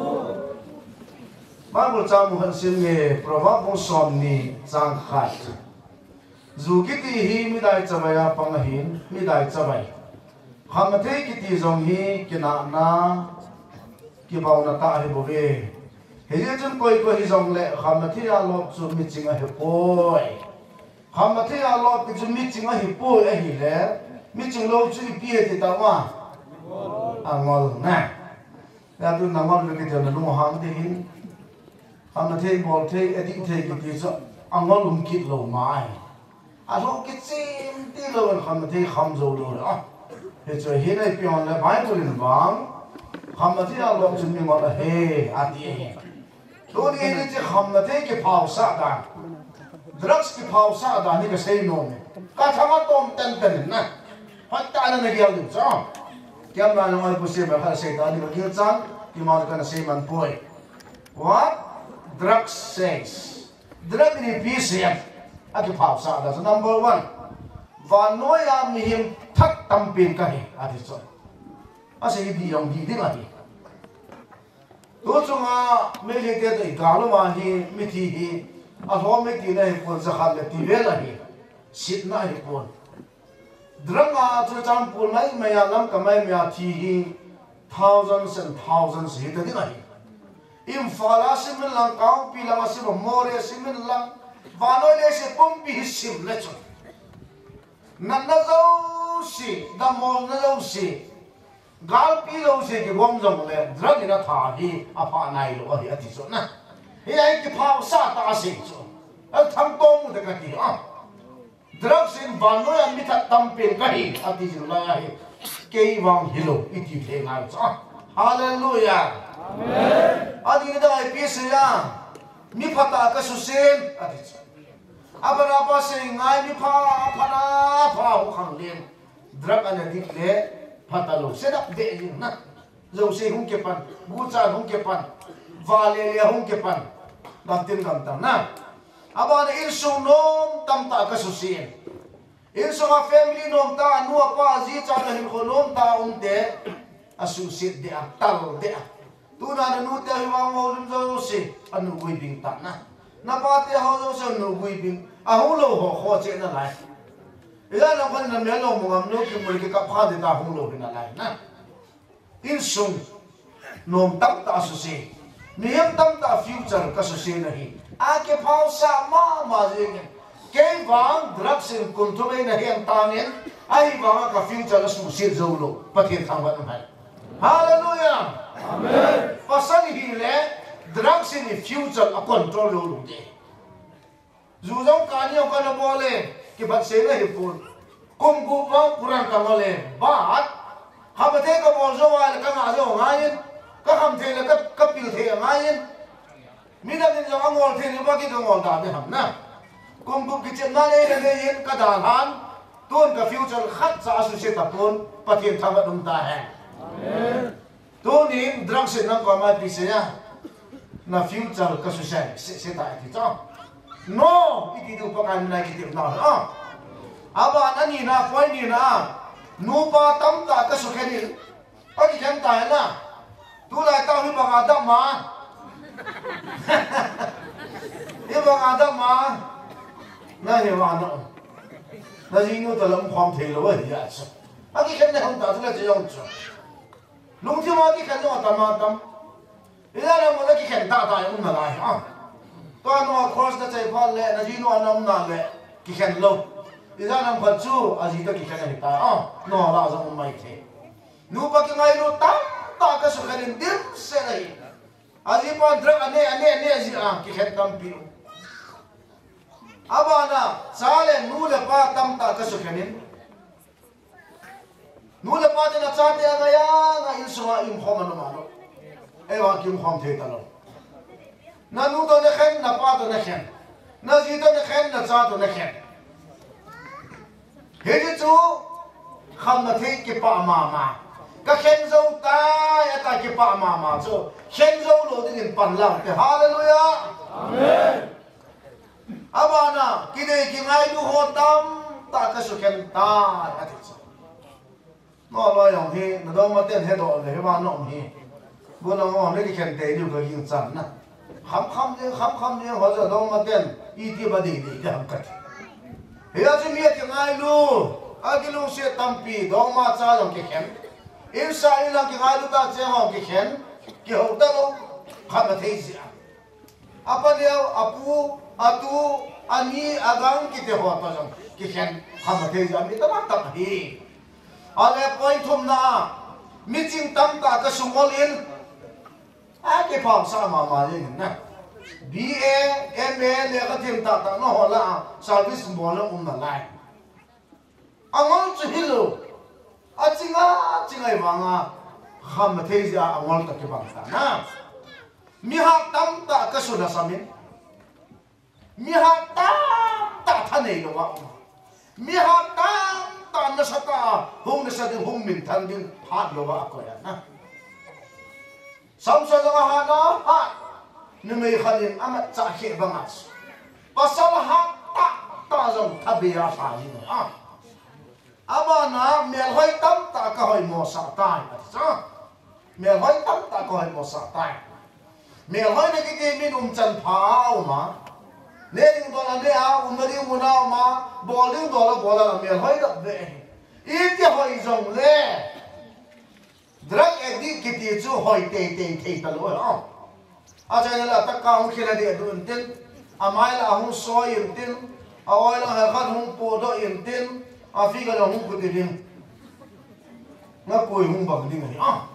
Bible chang mu khat sim nge, Proverb bung som ni chang khat. Ju kiti hi midai chavai a pang ahin, midai chavai. Khamna thei kiti jong hi kinahna, kibaona tah ahi bouve. Hijeh chun koi koi hijongle khamna thei a lop chu miching ahi poi. Khamna thei a lop chu miching ahi poi ahile, miching lou chu ipi ahi ti tah a? Angol na. Hia tun angol ve kiti na lunghang ding hin. Khamna thei, bol thei, adih thei kiti chu angol um kit lou mai. Alou kichim ti lou in khamna thei kham jou lou le. Ah. Hichu hi nai pi hon le Bible in vang. Khamna thei a lop chu mingol ahi, ati ahi. Tuni hiche khamna thei kiphaosah dan. Drugs kiphaosah dan hi ka sei nom e. Ka thang a tom ten ten in na. Phat tah a na gel ding chu. Kiam na ngai pu sei ma kha sei ta ding ka gel chang, ki ma ka na sei man poi. What? Drugs says. Drug in ipi sei a kiphaosah dan chu number one. Vannoi a mihem thak tampi ka hi, ati chu. Asei hi di jong di ding ahi. Tu chunga Meitei te toh i gal uma hi, mithi hi, alhom e tina hi pon jakhat le ti vel ahi. Sitna hi pon. Drug a chu champul mai mai a, Lamka mai mai a thi hi thousands and thousands hi ta ding ahi. Imphal a sim in lang, Kangpokpi lang a sim, Moreh a sim in lang, vannoi leiset pumpi hi sim le chun, natna jouse, damlouna jouse, galpi jouse kigong jongle drug in atha hi apha nailou ahi ati chu na. Hiya hi kiphatsah tah a sei chu. Athangtom u te kati a. Drugs in vannoi a mi that tampen kahi ati jing lai ahi. Kei vang hilou iti thei ngai chu. Hallelujah. Amen. Ading dang ipi sei a, mi phatah a kasuse in ati chu. Abarnabas sei ngai, mi pha, pha na, pha hu khang len. Drug ana dik le phatalou, sedap deh jing na. Jouse hung kipan, gucha hung kipan, vale le hung kipan. Gamtin gamtang na. Abana insung nom tamtah kasuse in. Insung a family nom tah, anu apa, aji acha, ahinkho nom tah a um te, asuhset deh a, tal deh a. Tuna nanu te hi vang ho jum jouse, anu gui bing tah na. Napa te ho jouse, anu gui bing. Ahung lou ho, kho cheh nalai. Ila na kon na mel lou mu ngam lou, kimul kikap kha ding ta hung lou hi nalai na. Insung nom tamtah asuse. Mihem tamtah future kasuse na hi. Akiphatsah mama jing in. Kei vang drugs in kum thum eina hen tan in, ahivang a ka future asuhset jou lou. Pathen thangvah in um hen. Hallelujah. Amen. Pasal hile drugs in i future a control lou lou ding. Ju jong kani jong kana bol e, kiphatseina hi pon. Kum gup vang program kangol e, but khamthei kabol jou a le kangah jou angai in, kakhamthei le ka, kapil thei angai in. Midang in jong angol thei le ba ki kangol da be ham na. Kum gup kichepna le le le in kadalhan, tun ka future khatcha asuhset tapon, Pathen thangvah in um tahen. Amen. Tunin drugs in nang koima ipi sei a, na future kasuse, se, se ta iti chu. No, iti diu Pakai mina kitepna a. Abana nina, point nina, nupa tamtah kasukhen in, akikhen ta na. Tulai tah hi banga dam a. Hi banga dam a. Na hi vana. Na jinu ta lam khom thei lou ahi a chu. Akikhen na hung ta chu la che jong chu. Lungthim a kikhen jong atam atam. Ila lam a kikhen tah tah um nalai a. Tua nunga course na chai phat le, na jinu ana um na le, kikhen lou. Ila lam khat chu, aji toh kikhen ahi ta a. Nunga la jong um mai thei. Nupa kingailu tamtah kasukhen in dimset ahi. Ajipa drug ane, ane, ane, aji a, kikhen tampi um. Abana, cha le nu le pa tamtah kasukhen in. Nu le pa ten achate angai angai insunga umkhom ana um lou. Eivang kiumkhom thei talou. Nanu toh nakhen, napa toh nakhen. Naji toh nakhen, nacha toh nakhen. Hiche chu khamna thei kipah mama. Kakhen jou tai ati kipah mama chu. Khen jou lou dingin pan lang te. Hallelujah. Amen. Abana, kinei kingailu ho tamtah kasukhen tai, ati chu. Naloi jong hi, nadongma ten hedoh le, hiva nom hi. Bu nang o, nakikhen tei diu kaginchat na. Kham kham jeng, kham kham jeng, ho chu dongma ten, iti ba dei dei te ham kati. Hia chu mi akingailu, akilungset tampi, dongma cha jong kikhen. Insa inlang kingailu tah cheng ho kikhen, kihou talou, khamna thei jeh a. Apa neo, apu, atu, ani, agang kiti ho toh jong kikhen khamna thei jeh a mi tamtah ahi. Ale point thumna, miching tamtah kasungol in, akiphatsah mama jeng in na. B A, M A, lekha thim tah tah na ho lah a, service bol na um nalai. Angol chu hilou. Aching a, aching a ahivanga, khamna thei jeh a angol toh kibang ta na. Mihat tamtah kasu lhasam in. Mihat tamtah thanei lou a um. Mihat tamtah nasatah a hung nasa ding, hung minthang ding hat lou a akoi a na. Samson jong ahat a, hat. Numei khat in amatchah kheh banga chu, pasal hat tah tah jong thabei a lha jing a. Abana melhoi tamtah kahoimo sah tai, ati chu. Melhoi tamtah kahoimo sah tai. Melhoi na kiti min umchan pha a um a. Ne ding dol a ne a, umna ding mun a um a, bol ding dol a bol a, melhoi dap ve. Iti hoi jongle, drug addict kiti chu hoi teitei thei talou a. Achaina la taka hung khel a deh dun tin, amai la hung soi in tin, a oi lang hal khat hung podoh in tin, a figure la hung kut in. Nga koi hung bang ding ahi a.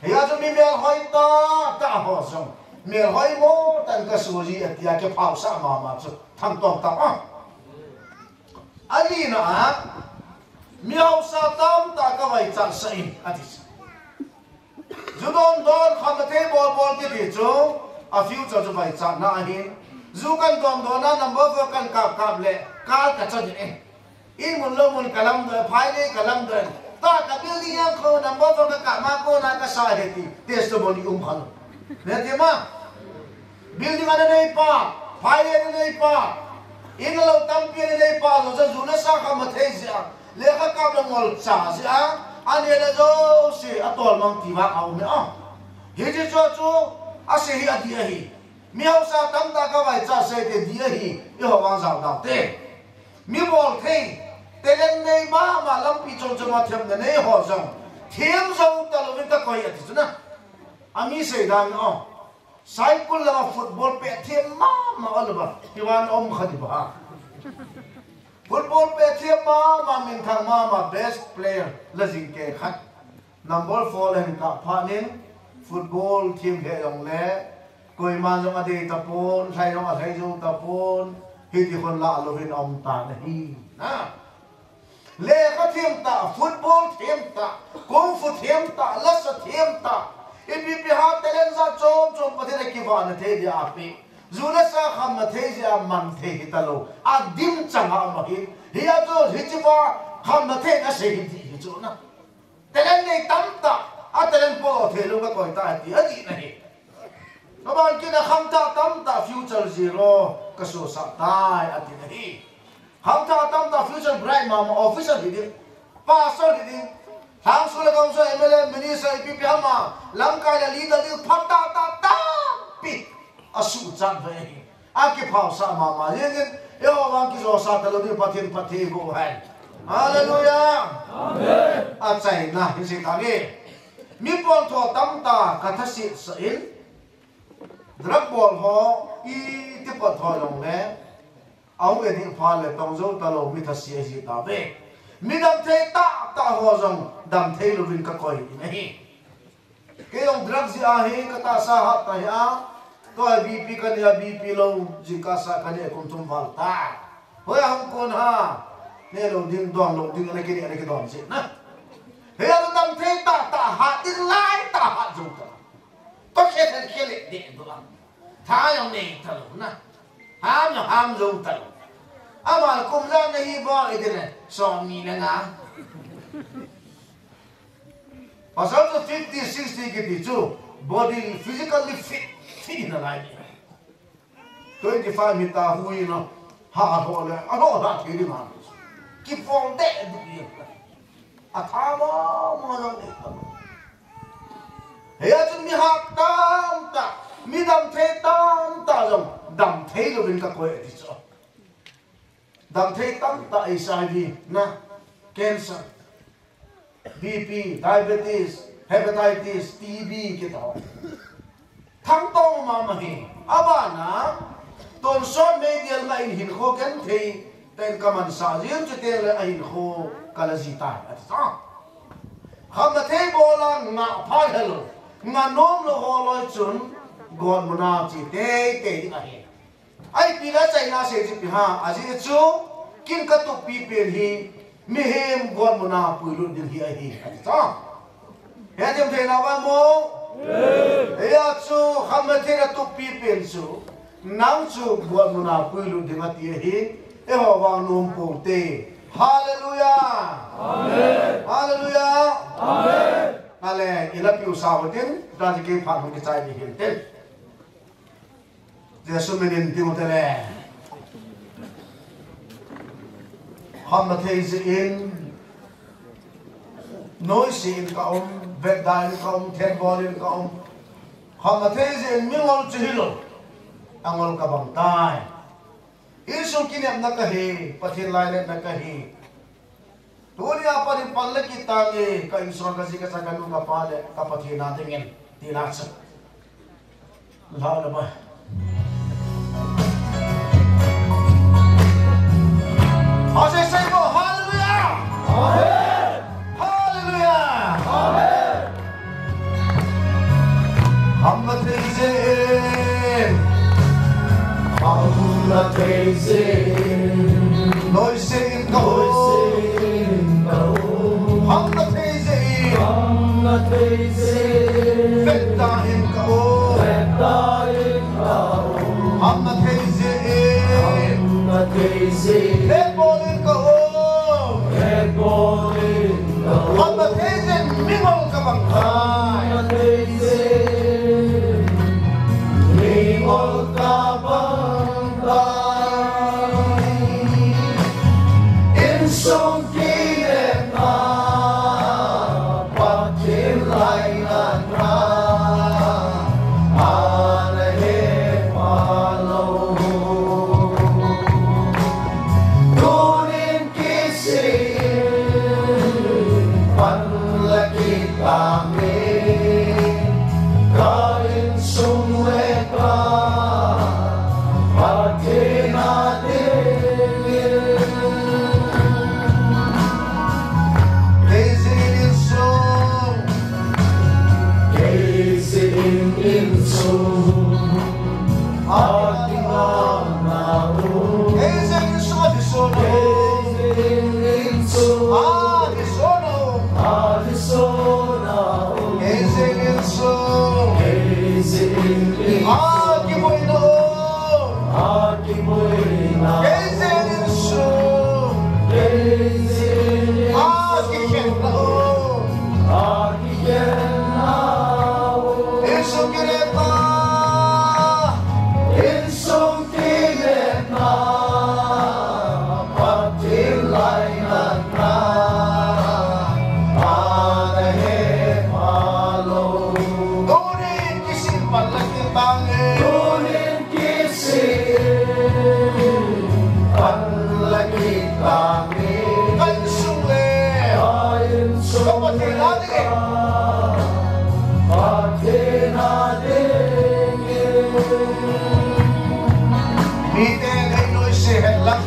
Hia chu mi melhoi tah tah ho jong, melhoi mo tan ka suji atia kiphaosah mama chu thangtong tah a. Alina a, mi hausa tamtah ka vaichat sah in, ati. Ju don don, khamna thei bol bol kiti chu, a future chu vaichatna ahin. Ju kan don don a, number four kan kap kap le, kal ka cha ding e. In mun lou mun ka lamdoh, phai nei ka lamdoh. Tah ka building a kho number four ka kap ma kona ka sa e ti testimony um khalou. Ne ti ma? Building ana nei pa, phai ana nei pa, in lou tampi ana nei pa, lou ja ju le sa khamna thei jeh a, lekha kap le ngol cha jeh a, anei le jouse atol mang ti vang a um e a. Hiche chu chu, asei hi adih ahi. Mi hausa tamtah ka vaichat sah e ti dih ahi, eiho vang jao dau te. Mi bol thei, talent nei mama, lampi chom chom a themna nei ho jong, them jou talou in ka koi ati chu na. Ami sei dan o. Saikul lama football pet them mama o lou ba. Hivan om kha di ba. Football pet them mama, minthang mama, best player la jing kei khat. Number four la hin kap phat in, football them he jong le, koima jong adei tapon, lhai jong alhai jou tapon, hiti khon la lou hin om tan ahi. Na. Lekha them tah, football them tah, kung fu them tah, lasa them tah. Ipi pi ham talent jat chom chom Pathen in akivahna thei dia ape. Ju le sa khamna thei jeh a man thei hita lou. Adim chang a um ahi. Hia chu hiche va khamna thei na sei hi dih hi chu na. Talent nei tamtah, a talent po thei lou ka koi tai ti adih na hi. Ka ban kit a khangthah tamtah future zero ka sosah tai, ati na hi. Khangthah tamtah future bright mama, officer hi ding, pastor hi ding, lhangsu le council, M L A, minister, ipi pi ham a, lamkai le leader ding, phat tah tah tampi asuhchat ve hi. Akiphaosah mama jeng in, eiho vang kijosa talou ding Pathen phatthei boh hen. Hallelujah. Amen. Achaina hi sei tange. Mi pon tho tamtah ka thaset sah in, drug bol ho iti pot ho jong le, ahung e ding phat le tong jou talou mi thaset ahi tave. Mi dam thei tah tah ho jong dam thei louvin ka koi in ahi. Kei jong drug jeh a hi ka tahsa hat ta hi a. Tua B P ka nei a, B P lou, jingkah sa ka nei a, kum thum val ta. Hoi a hung kon ha. Nei lou ding, don lou ding, ana kinei, ana kidon jeh na. Hia dam thei tah tah hat ding lai tah hat jou ta. Ka khe khe le de do a. Tha jong nei talou na. Ham jong ham jou talou. Ama kum ja na hi ba i de le. Som ni le nga. Pasal chu fifty, sixty kiti chu body physically fit, fit na lai. Twenty five meter hui na, ha ho le, a ho ha thei ding ma. Ki phong de du ye. A tha ma ma jong de. Hia chu mi hat tamtah, mi dam thei tamtah jong dam thei louvin ka koi ati chu. Dam thei tamtah H I V na, cancer, B P, diabetes, hepatitis, T B kiti ho. Thangtong mama hi. Abana, tonsot meidil ma in hinkho ken thei, ten ka mansah jin chu te le a hinkho ka la ji tai, ati sa. Khamna thei bol a ngah phat helou, ngah nom lou ho loi chun, got muna chi teitei ding ahi. Ipi la chaina sei chu ipi ham, ajeh chu, kin ka tup pipen hi, mihem got muna puilut ding hi ahi, ati ta. Hetthem thei nau vang mo? Hia chu, khamna thei na tup pipen chu, nang chu got muna puilut ding ati ahi, eiho vang nom pou te. Hallelujah! Amen. Hallelujah! Amen. Ale, i la piu sa hotin, dan ji kei phat hung kichai ni hin tin. Jesu minin tiu te le. Khamna thei jeh in, noise in ka um, vetda in ka um, thenbol in ka um. Khamna thei jeh in mingol chu hilou. Angol ka bang tai. Insung kinepna kahi, Pathen lainatna kahi. Tunia pat in pan le kit tange, ka insung, ka ji ka cha, ka nu ka pa le ka Pathen a dingin, tina chu. Lau le ba. Asei sei bo, hallelujah! Amen! Hallelujah! Amen! Hamna thei jeh in. Hamna thei jeh in. Noise in ka um. Noise in ka um. Hamna thei jeh in. Hamna thei jeh in. Vetta in ka um. Vetta in ka um. Hamna thei jeh in. Hamna thei jeh in. Hetbol in ka um. Hetbol in ka um. Hamna thei jeh in mingol ka bang tai. Hamna thei jeh in mingol ka bang tai. Insung kinepna, Pathen lainatna, ana he pha lou. Tunin kisih in pan la kit tange, ka insung le ka Pathen a dingin. Kei jeh in insung, kei jeh in insung, a kingapna um. Kei jeh in insung, a disuhna um. Kei jeh in insung, a disuhna um. A disuhna um. Kei jeh in insung, kei jeh in insung, a kiboina um. A kiboina. Kei jeh in insung, kei jeh in insung, a kikhenna um. A kikhenna um. Insung kinepna, insung kinepna, Pathen lainatna, ana he pha lou. Tunin kisih in pan la kit tange. Tunin kisih in pan la kit tange. Ka insung le, ka insung le, ka Pathen a dingin, Pathen a dingin. Miten ei noise hen lang,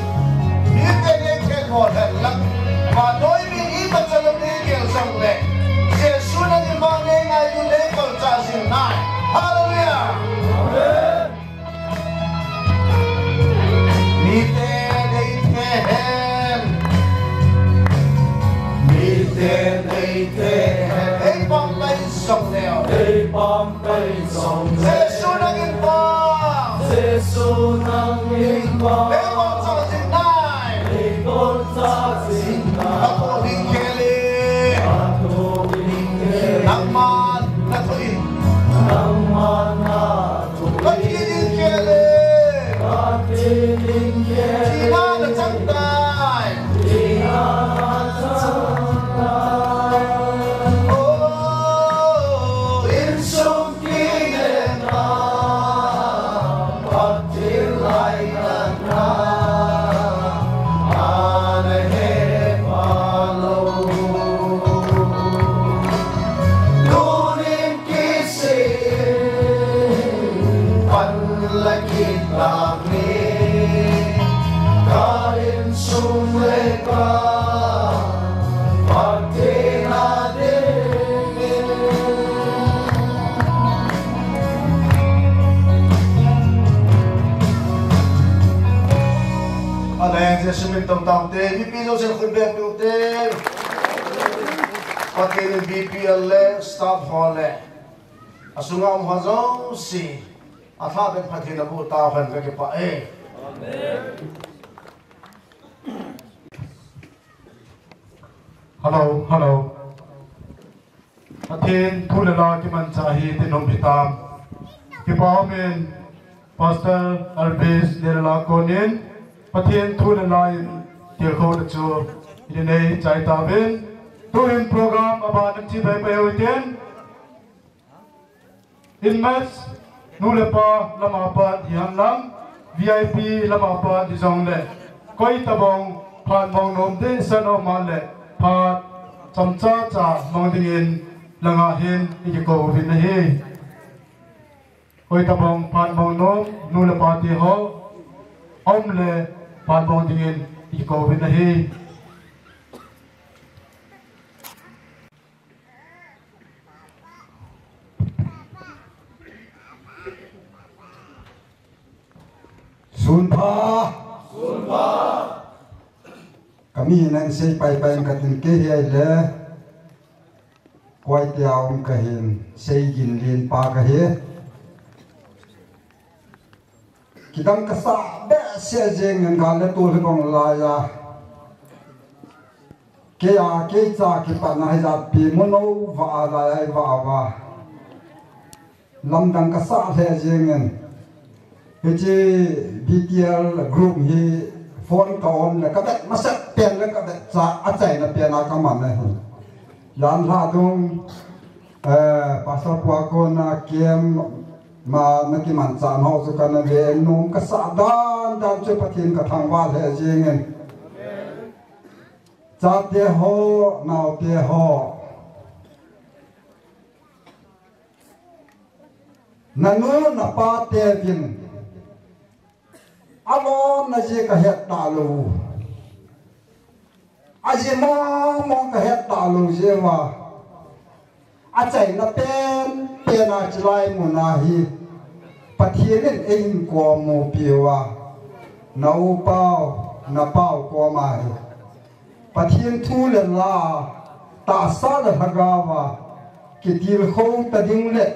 miten ei khenbol hen lang, vannoi mi imacha lou nei gel jong le, Jesu nangin vang nei ngailut, nei kolchah jing nai. Hallelujah! Amen. Miten eithe hen. Miten eithe hen. Ei pampai jong leu. Ei pampai jong leu. Jesu nangin vang. Jesu nangin vang. Ei kolchah jing nai. Ei kolchah jing nai. Nathoh ding khel in. Nathoh ding khel in. Nangman nathoh in. Nangman nathoh in. Ka thi ding khel e. Ka thi ding khel e. Thina nachang tai. Thina nachang tai. Oh, insung kinepna, Pathen lainatna, ana he pha lou. Tunin kisih in pan la kit tange, ka insung le ka Pathen a dingin. Amen. Jesu min tong tau te, mipi jousen khut beng ute. Pathen in V P L le staff ho le asunga um ho jouse, atha pen Pathen in abuh tauhen, kakipah e. Hello, hello. Pathen thu le la kimanchah hi tin um hitam. Kipa um in, Pastor Alvis le la konin, Pathen thu le la in tilkhouna chu idin eichai tauvin. Tuhin program abana chibai pai u hitin. Inmates, nu le pa lama pat hihen lang, V I P lama pat hijongle, koi tabang phat mong nom ding san um le, phat chomcha cha mong dingin langa hin ikikou uvin ahi. Koi tabang phat mong nom nu le pa te ho um le, phat mong dingin ikikou uvin ahi. Sunpha. Sunpha. Kami nan sei pai pai katin kei hi le. Koi tia um kahin sei gin lin pa kahi. Kidang kasah behseh jeng in gal le tol hi bang lai a. Kei a, kei cha kipatna hi jat pi mu no va a lai ai va va. Lamdang kasah lheh jeng in. Hiche B T L group hi phone ka on le ka vet masat pen le ka vet cha achaina pen a ka man ahi. Jan lha dung, eh, Pastor Pua kona kem ma na kiman cha nau chu kana ve nom kasah dan dan chu Pathen ka thangvah lheh jeng in. Chate ho, naote ho. Nanu napa tevin alon na jeh kahet talou. Ajeh mong mong kahet talou jeh uva. Achaina pen pen a chilai mun a hi Pathen in eihin komu piuva, na u pau, na pau koma hi Pathen thu le la, tahsa le lhagao a kitilkhou ta ding le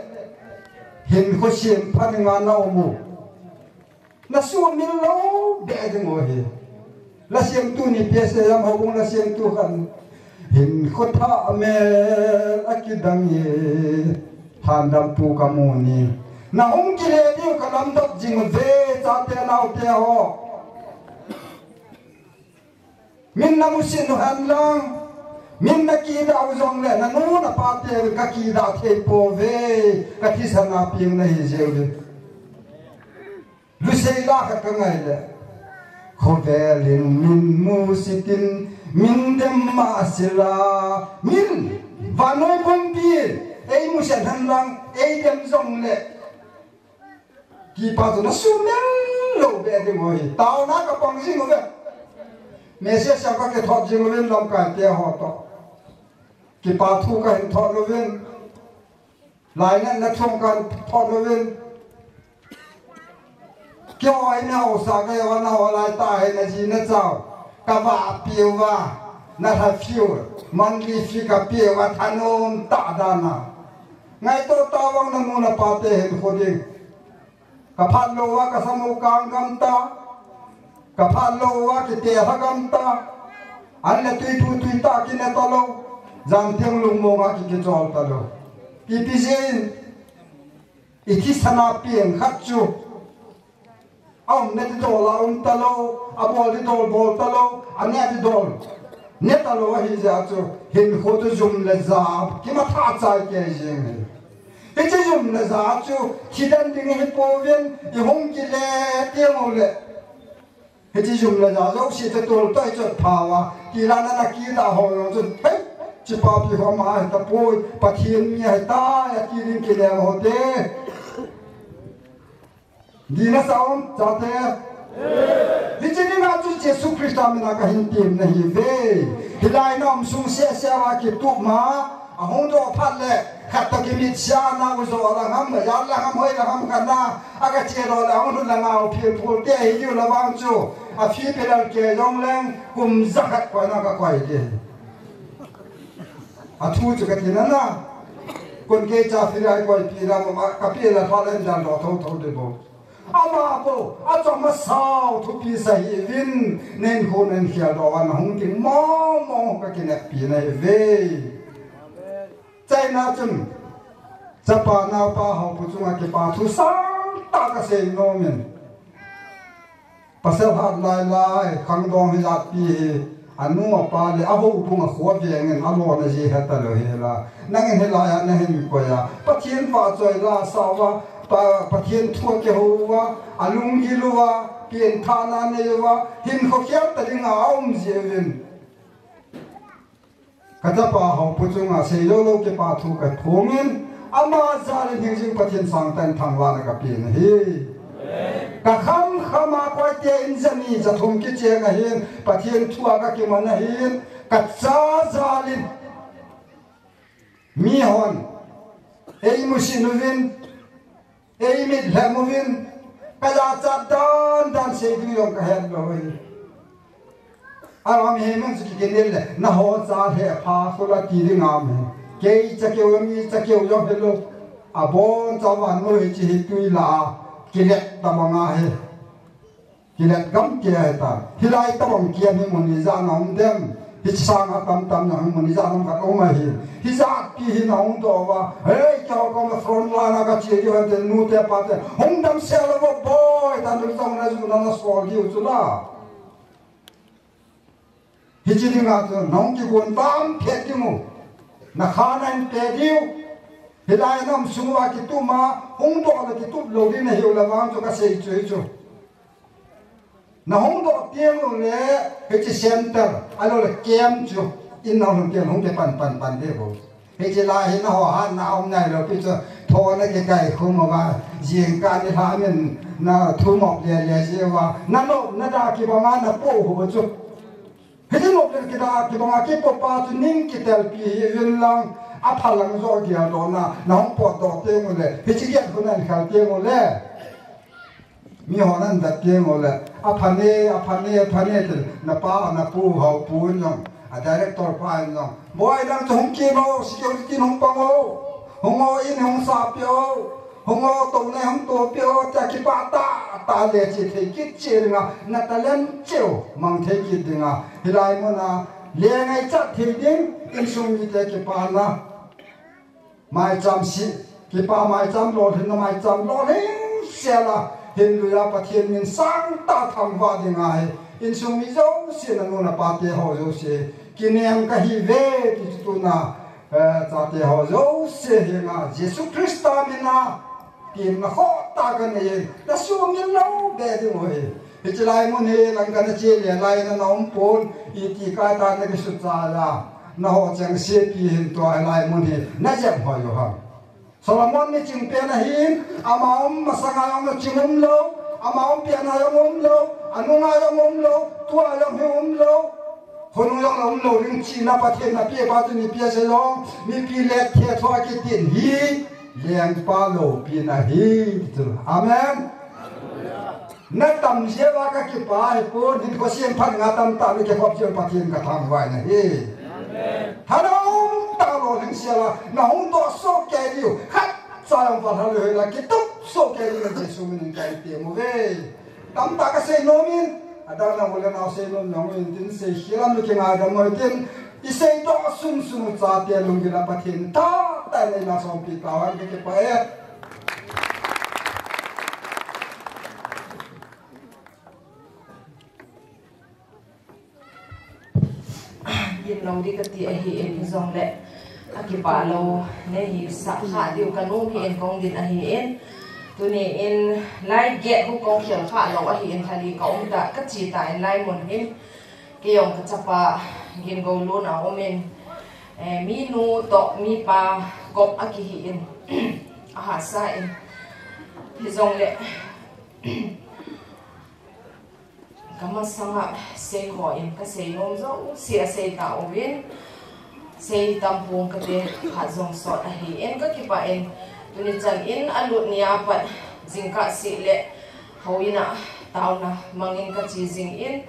hinkho sempha dinga na um u. Na sumil lou beh ding u ahi. Lasiamtu ni P S A lam houbung lasiamtu khat in, hinkho thah mel a kidang e, thandampu kamu ni. Na hung kile diu ka lamdot jing uve, chate naote ho. Min na musit u hen lang, min na kidah u jongle, na nu na pa te ka kidah thei pouve, ka thisan a piang na hi jeh uve. Lusei la khat ka ngai le. Khovel in min musit in, min dem mah sela, min vannoi pumpi, ei musit hen lang, ei dem jongle. Kipa chu na sumil lou beh ding u ahi. Taona ka pang jing uve. Message a ka kithot jing uvin lamkai te ho toh. Kipa thu kahin thot uvin. Lainatna thu kahin thot uvin. Kihou in haosa kahi uva, na hou lai tahi, na ji na chao. Ka vahpi uva, na lha fiu. Monthly fee ka pe uva, thanom tah dan a. Ngaito tavang na nu na pa te hinkho ding. Ka phat lou uva ka samou kang gam ta. Ka phat lou uva kite lha gam ta. An le tui tu tui ta kine talou. Jan theng lungmong a ki kichol talou. Ipi jeh in i thisan a piang khat chu. A umna didol a um talou, a bol didol bol talou, a ne didol ne talou ahi jeh chun, hinkho chu jum le ja kimatha chai kei jeng ahi. Hiche jum le ja chu, thi den ding hi pouvin, i hung kile teng uleh. Hiche jum le ja jouse chu tol toh i chot pha uva, ti la na na kidah ho jong chun, hei, hiche papi ho ama ahi tapoi, Pathen mi ahi tai, ati ding kinem u hite. Dina sa um, chate. Hiche dinga chu Jesu Christa mina kahin tem nahi uve. Hilai na um sung seh seh uva kitup ma, ahung doh phat le, khat toh kimit sia na u jo la ngam, ya la ngam, hoi la ngam kana, aga che lo la hung la ngau phil phul te hi diu la vang chu. A phi pe lal ke jong leng, kum ja khat koi na ka koi de. A thu chu ka ti na na. Kon kei cha phi lai koi pi la ma, ka pi la pha le dan lo tho tho de bo. Ama bou, achom asao thupi sa hiuvin, nen khon nen khial doh uva na hung ding mong mong ka kineppi nahi uve. China chun, chapa naopa hopu chunga kipa thu sangtah ka sei nom in. Pasal hat lai lai, khangdong hi jat pi hi, anu apa le, a houbung a khoveng in, a lona ji heta lou hi la. Nangin hilai a na hin koi a, Pathen vahchoi la sa uva, Pa, Pathen thu akihou uva, alunggil uva, pengthahna anei uva, hinkho khel tah dinga aum jeh uvin. Kachapa Haopu chunga seilou lou kipa thu kaphongin, ama jal in hingjing Pathen sangtah in thangvahna kapen ahi. Kakham khama koite in jani jathum kicheng ahin, Pathen thua kakiman ahin, kacha jal in. Mihon eimusit uvin, eimitlhem uvin, kajachat dandan sei ding jong kahet lou ahi. Alam himun chu kikinel le, naho cha lhepha khula ti ding aum hi. Kei chakeu jong, ichakeu jong hilou. Abonchauva nu hiche hi tui lah a kilet tabang ahi. Kilet gam kei ahitai. Hilai tabang kiam hi mun ijat na um dem. Hiche sanga tamtam jong hi mun ijat na um khat um ahi. Hijat pi hi nahung doh uva, hei, keiho koma front line a kache diu hen tin, nute pate hung damsel uvo boi, tah lungchang na ju na nasol diu chu la. Hiche dinga chu nahung kigon vam phet ding u. Nakha nahin pe diu. Hilai a naum sung uva kitup a, hung doh le kitup lou ding nahiu le vang chu kasei chu hichu. Nahung doh teng ule, hiche center, ahilou le camp chu, in nahung teng hung kipan pan pan diu. Hiche lai hi naho hatna aum nailou pi chu, tho nakikai khum uva, jingkah nilhah min nathumop le le jeh uva, nanop nadah kibanga napoh u chu. Hiche nop le kidah kibanga kipoh pa chu ning kitelpi hi uvin lang, aphalang joh geldohna, nahung potdoh teng ule, hiche gei khu nahin khel teng ule. Mihon ahin vet teng ule, aphane, aphane, aphane tin, napa, napu, Haopu in jong, a director pa in jong, boi nang chu hung kin o, security in hung pang o, hung o in hung sahpeh o, hung o touna hung topeh o, tia kipah tah tah le che thei kit cheh dinga, na talent cheh u mang thei kit dinga, hilai muna le ngaichat thei ding, insung mite kipana. Maicham sih, kipa maicham lolhinna maicham lolhing sela, hinluia Pathen min sangtah thangvah ding ahi. Insung mi jouse, nanu napa teho jouse, kinem kahiuve ti chu tuna, eh, chate ho jouse henga Jesu Christa mina temna khohtah kanei in, nasuhmil lou be ding u ahi. Hiche lai mun hi lang kana che le lai na naum pon, iti kai tah nakisuhcha a, naho chengse pi hin tua hilai mun hi najep hoi u ham. Solomon miching pen ahin, ama um masanga jong miching umlou, ama um pen a jong umlou, anunga jong umlou, tua jong hi umlou. Khonung jong la umlou ding chihna Pathen napeh pa chu mipi ase jong, mipi letthei tho akitin hi, lengpa loupina ahi, ti chu. Amen. Natam jeh uva kakipah ahipon, hinkho semphat nga tamtah le kikhop jeh un Pathen kathangvah in ahi. Tha naum tah lolhing sela, nahung doh soh kei diu, khatcha jong valha lou hela, kitup soh kei diu, Jesu minin kahin tem uve. Tamtah kasei nom in, adang na u le nao sei nom jong uvin tin, seikhel a mi kingaidam u hitin, iseidoh sunsun u chate lunggil a Pathen thahatah in eina sompi tauhen, kakipah e. Gin lou ding kati ahin, hijongle akipah lou nei hisah kha diu kanom hin kahung din ahin, tuni in lai get hu kahung khel kha lou ahin, lha li kaum ta, kache ta in lai mun hin, kei jong kachapa Gingoulun a um in, eh, minu toh mipa kop akihi in, ahahsa in, hijongle kamasanga seiho in kasei nom jouse asei tauvin, sei tampon kate khat jong sot ahin, kakipah in, tuni chan in alut nia pat jingkah seh le houin a taona mangin kache jing in,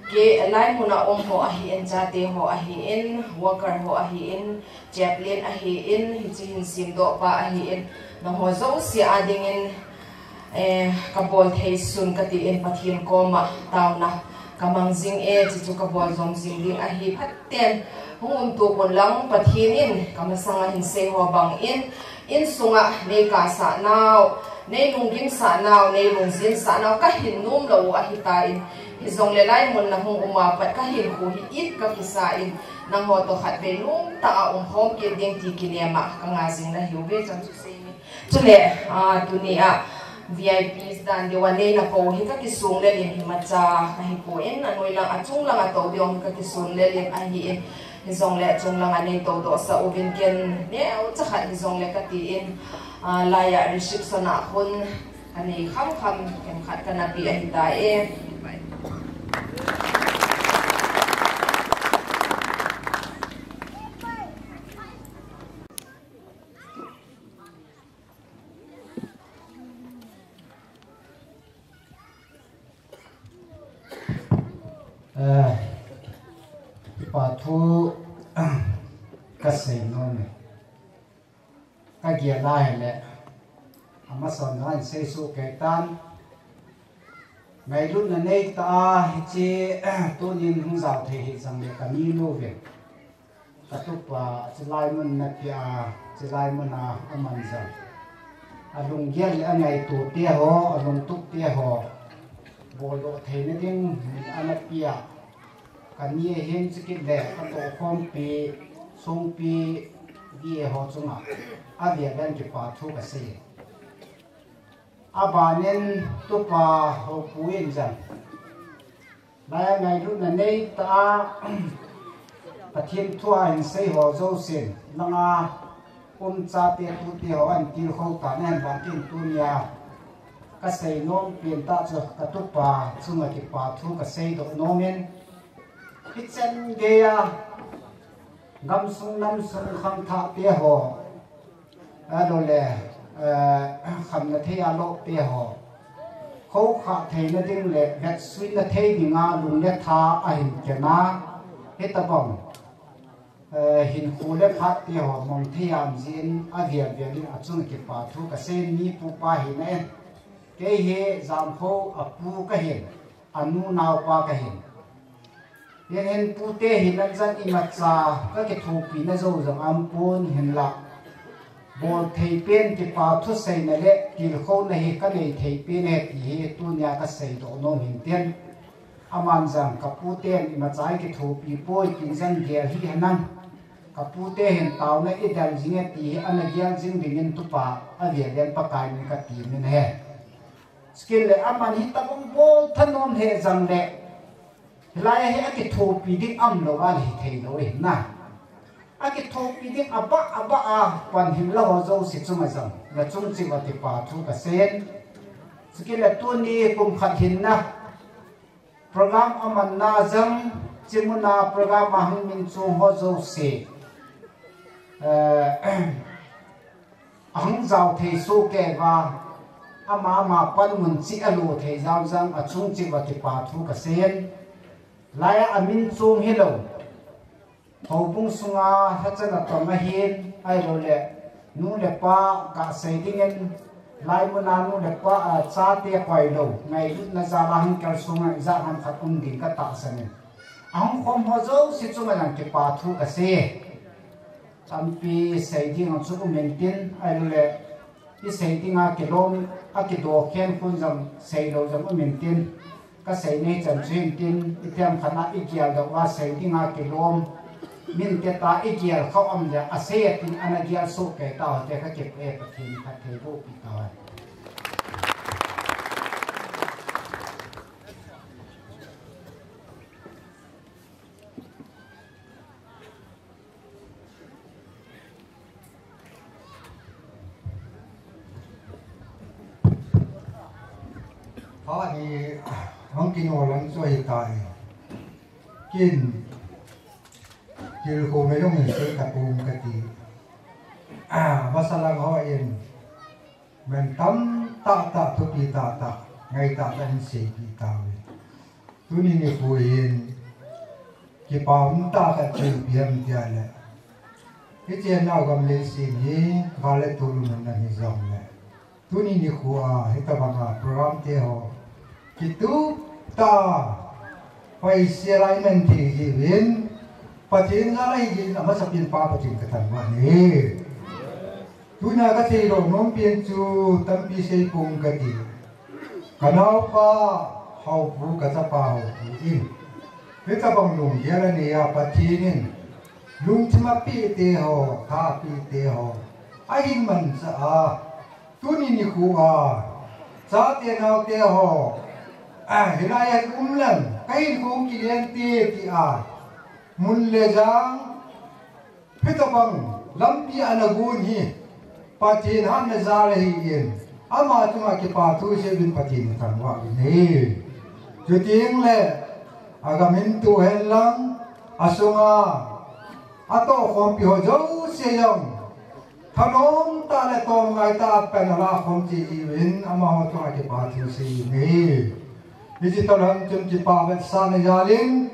kei lai mun a um ho ahin, chate ho ahin, worker ho ahin, chaplain ahin, hiche hin semdoh pa ahin, nangho jouse a dingin, eh, kabol thei sun kati in Pathen koma taona kamang jing e, chuchu kabol jom jing ding ahi. Phaten hung um tup un lang, Pathen in kamasanga hin sei ho bangin, insunga nei kahsah nau, nei lunggimsah nau, nei lungjinsah nau kahin nom lou u ahitan, hijongle lai mun nahung um a pat kahinkho hi it kakisa in, nangho toh khatvei nomtah a umkhom kit ding ti kinem a kanga jing nahiuve, chan chu sei in. Chule, ah, tuni a V I Ps dan deuh a neina kou hi ka kisunglel in himacha ahi poi, anoi lang achung lang a tou deuh hi ka kisunglel in ahi in, hijongle achung lang a nei tou doh sah uvin ken neocha khat hijongle ka ti in, ah, lai a reception a hun ka nei kham kham, kem khat ka na pi ahi ta e. Eh, pa thu ka sei nom e. Ka gel a hile, amasan a hin sei suh kei tan. Ngailutna nei ta a, hiche, tunin hung jao thei hi jong le ka ni lou ve. Ka tupa, chulai mun na pia, chulai mun a aman jong. A lunggel le a ngaito te ho, a lungtup te ho. Bol doh theina ding, min ana pia. Ka ni a hin chukit le, ka tohkhompi, sungpi, V A ho chunga. A via dan kipa thu ka sei. A banin tupa ho pu in jong. Lai a ngailutna nei ta a, Pathen thu a hin sei ho jousen, langa um chate tute ho an tilkhou ta nen vang tin tunia. Ka sei nom pen ta chu ka tupa chunga kipa thu ka sei doh nom in. Hichan gei a, gamsung namsung khangthah te ho. Ahilou le, eh, khamna thei a lou te ho. Khoukhah theina ding le vetsuina thei dinga lung le tha a hin kena. Hitabang, eh, hinkho le phat te ho mong thei am jin a vial vial in a chung kipa thu ka sei mi pu pa hi na en. Kei hi Jamkho a pu ka hin, a nu nao pa ka hin. Hian hin pute hi nan chan imacha ka kithopi na zo zong am pun hin la. Bol thei pen kipa thuseina le tilkhouna hi ka nei thei pen e ti hi tunia ka sei doh nom hin tin. Aman zang ka pute in imacha i kithopi poi ti zang gel hi hanan. Ka pute hin tauna i dal zing e ti hi ana gel zing dingin tupa a vial vial Pakai min ka ti min he. Skill le aman hi tabang bol thanom he zang le. Hilai hi a kithopi ding am lo a le hi thei lo e na. A kithopi ding a ba a ba a pan hin la ho zo si chung a zang. Na chung chi va ti pa thu ka sen. Skill le tuni kum khat hin na. Program aman na zang chimuna program a hung min chung ho zo si. Eh, Ahung zau thei su kei va, ama ama pan mun chi a lu thei zau zang a chung chi va kipa thu ka sen. Lai a min chung hi lo. Houbung sunga hachan a tong a hin, ai lo le, nu le pa ka sei dingin, lai muna nu le pa a cha te koi lo, ngai na za la hung kal sunga i za ham khat um ding ka ta sanin. Ahung khom ho zo si chung a lang kipa thu ka se. Tampi sei ding ang chu um in tin, ai lo le, i sei ding a kilom, a kido khen khun zong sei lo zong um in tin, ka sei nei chan chu in tin, i tiam khan a i gial do a sei ding a kilom, min te ta i gial khau am le, a sei a tin ana gial su ke ta ho te ka kip e Pathen khat thei bu pi ta ho. Pha hi hong kinolang chu ahi tai. Kin tilkhouna jong in sei ta pum ka ti. Ah, vasalang ho in. Men tam tah tah, thupi tah tah, ngai tah tah in seipi tauve. Tuni nikho hin, kipa um tah tah chu ipi ham tia le. Hiche nau gam leiset hi, gal le tol um hen lang hi jong le. Tuni nikho a, hitabang a, program te ho. Kitup tah, hoisel a i man thei jiuvin, Pathen jal ahi jeh in, amasapen pa Pathen ka thangvah e. Tuna ka seidoh nom pen chu tampi sei pong ka ti. Ka naopa Haopu, ka chapa Haopu in. Hitabang lunggel a nei a Pathen in. Lungthim a peh te ho, tha a peh te ho. Ahin manchah a. Tuni nikho a, chate naote ho, a, hilai a um leng, kahin kong kilen te ti a, mun le jang, hitabang lampi ana gon hi, Pathen hatna jal ahin, ama chunga kipa thu seiyuvin Pathen thangvah uvin ahi. Chuteng le, agam in tu hen lang, asunga, atohkhompi ho jouse jong, thanom tah le tomngai tah a pen ala khom cheh uvin, amaho chunga kipa thu seiyuvin ahi. Hiche tolhang chun kipa vetsahna jal in,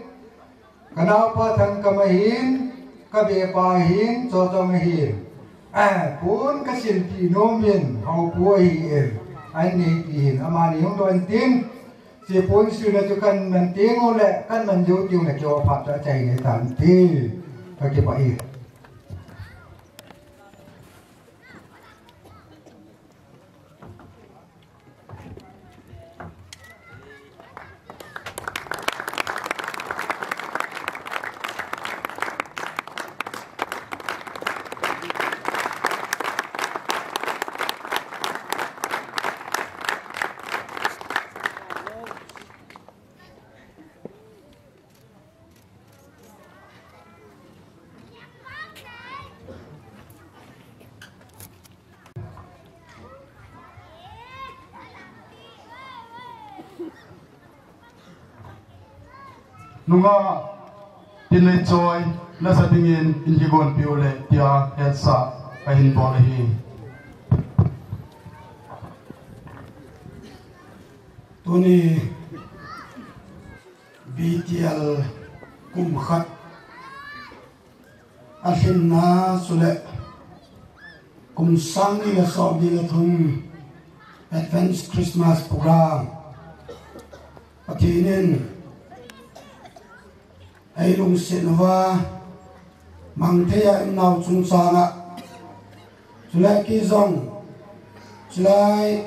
ka naopa Thangkam ahin, ka bepa ahin, Chotong ahin. Eh, pon ka silpeh nom in, Haopu ahin, an neipi hin, amani hung doh intin, hiche pon silna chu kan man teng uleh, kan man jou teng uleh, keiho phat chu achaina hitan ti, ka kipah e. Nungah Tinleichoi, nasa dingin in kigonpeh uleh, tia hetsah kahin bol ahi. Tuni B T L kum khat alhinna chule kum sang ni le som ni le thum Advance Christmas Program, Pathen in eilungset uva mang thei a um nau chungchang a, chule kei jong, chulai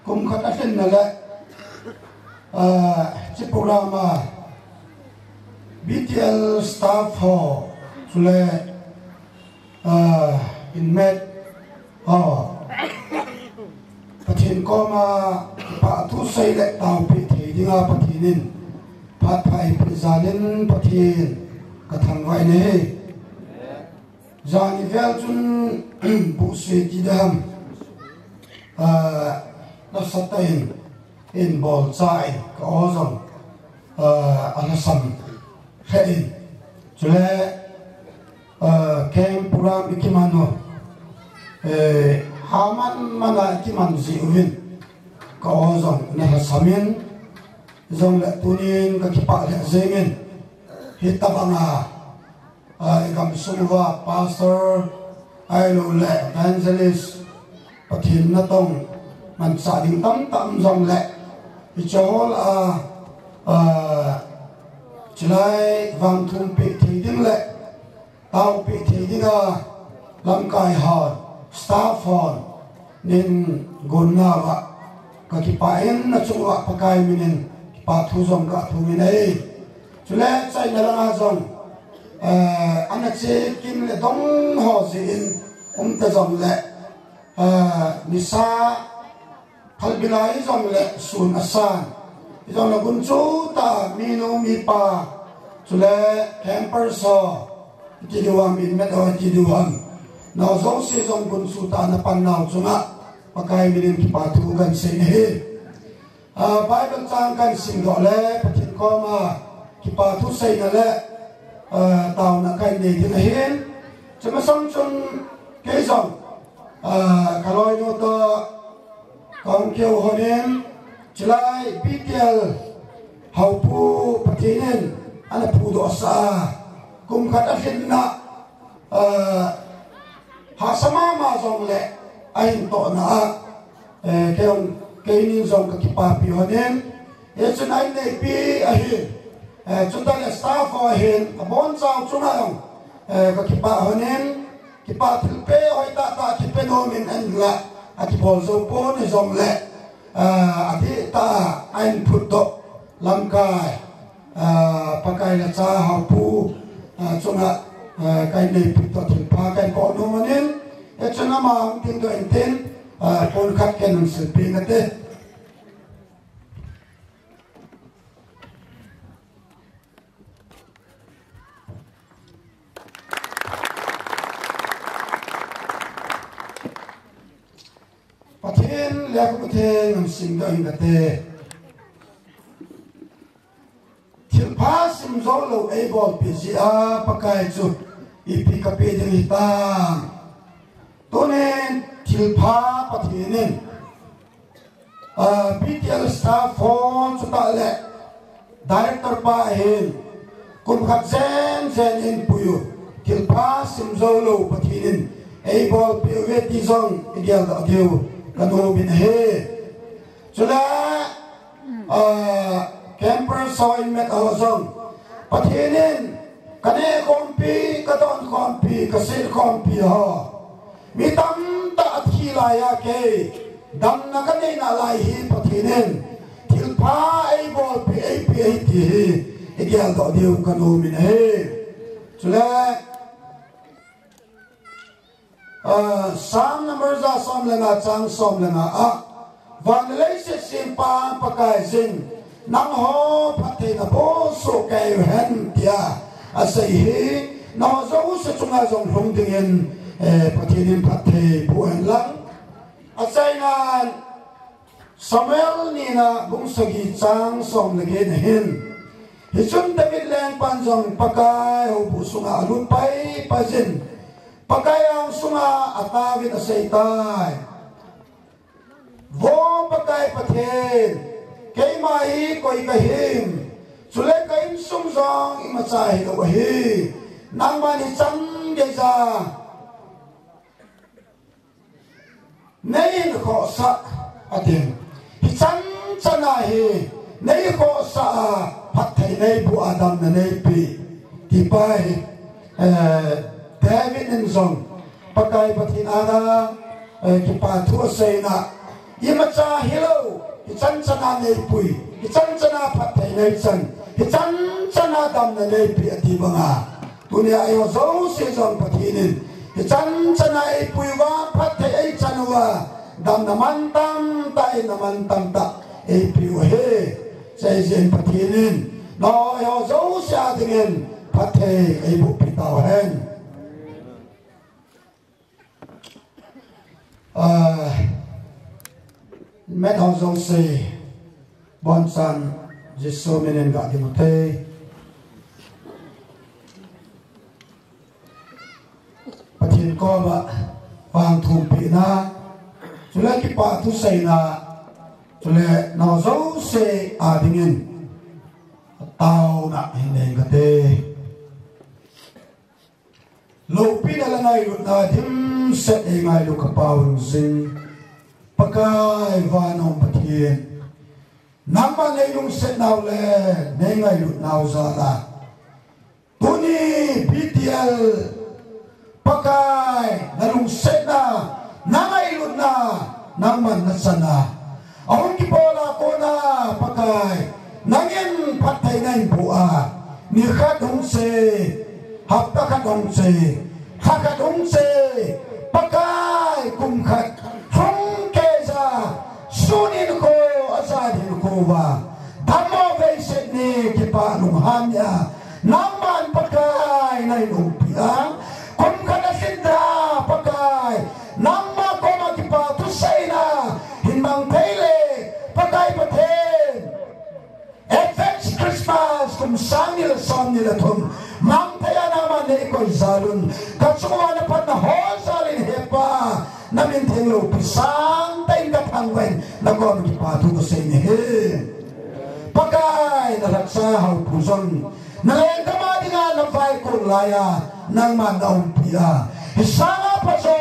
kum khat alhinna le, ah, hiche program a B T L staff ho, chule, ah, inmate ho, Pathen koma kipah thu sei le taopeh thei dinga Pathen in phat pha eipeh jal in Pathen ka thangvah in ahi. Jani vel chun buhse ti dam, ah, nasatah in, in bolcha in ka aw jong, ah, alhasam lheh in. Chule, ah, camp program i kiman u, eh, ha man man a i kiman jeh uvin ka aw jong nalhasam in, jongle tunin ka kipah lheh jeng in, hitobang a, ah, i gamsung uva pastor, ahilouleh evangelist, Pathen natong manchah ding tamtah um jongle, hiche ho lah a, ah, chulai vang thumpeh thei ding le taopeh thei dinga lamkai hon, staff hon, nin gon nauva ka kipah in, achung uva Pakai minin kipah thu jong ka thum in ahi. Chule achaina langa jong, eh, ana che kin le dong ho jeh in um ta jongle, eh, nisa phalbi lai jongle sun asan, hijongle gunchu tah a minu mipa, chule campers ho, iti diu ham, inmate ho iti diu ham, nao jouse jong gunchu tah a na pan nau chunga Pakai minin kipah thu kan sei in ahi. Ah, Bible chang kan simdoh le Pathen koma kipah thu seina le, ah, taona kan nei ding ahin. Chumasang chun kei jong, ah, ka loinu toh kahung kihou lhonin, chulai B T L Haopu Pathen in ana phudohsah a, kum khat alhinna, ah, hahsa mama jongle ahin tohna a, eh, kei jong, keinin jong ka kipapi lhonin, hichun ahin neipi ahin, eh, chuteng le staff ho ahin, abonchau chunga jong, eh, ka kipah lhonin, kipah thilpeh hoitah tah kipe nomin ahinla, akibol jou pon hijongle, ah, adihtah a ahin phutdoh lamkai, ah, Pakai le Cha Haopu, ah, chunga, ah, kahin neipi toh thilpha kahin boh nom lhonin, hichun ama hung dingdoh intin, Ah, pon khat ken hung silpeh inge te. Pathen lekhabu theng hung simdoh inge te. Thilpha simjou lou eibolpeh jeh a Pakai chu ipi kapeh ding hitam. Tunin thilpha Pathen in, ah, B T L staff ho chutah le director pa hin kum khat jen jen in pui u. Thilpha simjou lou Pathen in eibolpeh uve ti jong igeldoh diu kanom in ahi. Chule, ah, campers ho in met ho jong, Pathen in kaneh khompi, kadon khompi, kasel khompi ho, mi tamtah athi laiya kei damna kanei nalai hi Pathen in thilpha eibolpeh, eipeh ahi ti hi igeldoh diu kanom in ahi. Chule, Ah, Psalm number ja som le nga chang som le nga a, van le leiset sempa Pakai jin, nangho phattheina boh soh kei uhen tia asei hi, nangho jouse chunga jong lhung dingin, eh, Pathen in phatthei boh hen lang. Achaina Samuel nina bung sagi chang som le get na hin, hichun David lengpan jong Pakai houbuh sunga alut pai pai jin, Pakai angsunga ataovin asei tai. Vo Pakai Pathen, keima hi koi kahim, chule ka insung jong imacha hilou ahi, nangman hichan geija neihin khohsah, atin. Hichan chana hi neikhohsah a, phatthei neiboh a, damna neipeh, ti pa hi, eh, David in jong Pakai Pathen a, eh, kipa thu aseina, imacha hilou, hichan chana neipui, hichan chana phatthei neichan, hichan chana damna neipeh, ati banga. Tunia eiho jouse jong Pathen in hichan chana eipui uva, phatthei eichan uva, damna mantam tah, hinna mantam tah eipeh u ahi. Hiche jeh in Pathen in nangho eiho jouse a dingin phatthei eiboh peh tauhen. Ah, met ho jouse, bonchan Jesu minin ga ding ute. Pathen koma vangthumpehna, chule kipa thu seina, chule nangho jouse a dingin taona hin nei kate. Loupina le ngailutna dimset eingailu ka Pa hung jing, Pakai vana um Pathen, nangman neilungsetnau le neingailutnau jal a, tuni B T L Pakai nalungsetna, nangailutna, nangman nachan a, ahung kibol a kona Pakai, nangin phatthei nahin boh a, nikhat hung che, hapta khat hung che, lha khat hung che, Pakai kum khat hung keija, sun hinkho, ajan hinkho uva, dammo veiset ni kipa lunghan nia, nangman Pakai nahin umpi a, kum khat alhin a Pakai, nangma koma kipa thuseina hin mang thei le, Pakai Pathen, Advance Christmas kum sang ni le som ni le thum mang thei a nangman neikoi jal un, kachung uva naphatna hol jal in He Pa, namin theng loupi sangtah in kathangvah in nakoma kipa thu kasei nahi. Pakai, nalhacha Haopu jong nalenggam a dinga navaikol laiya nangman naumpi a, hisanga phajo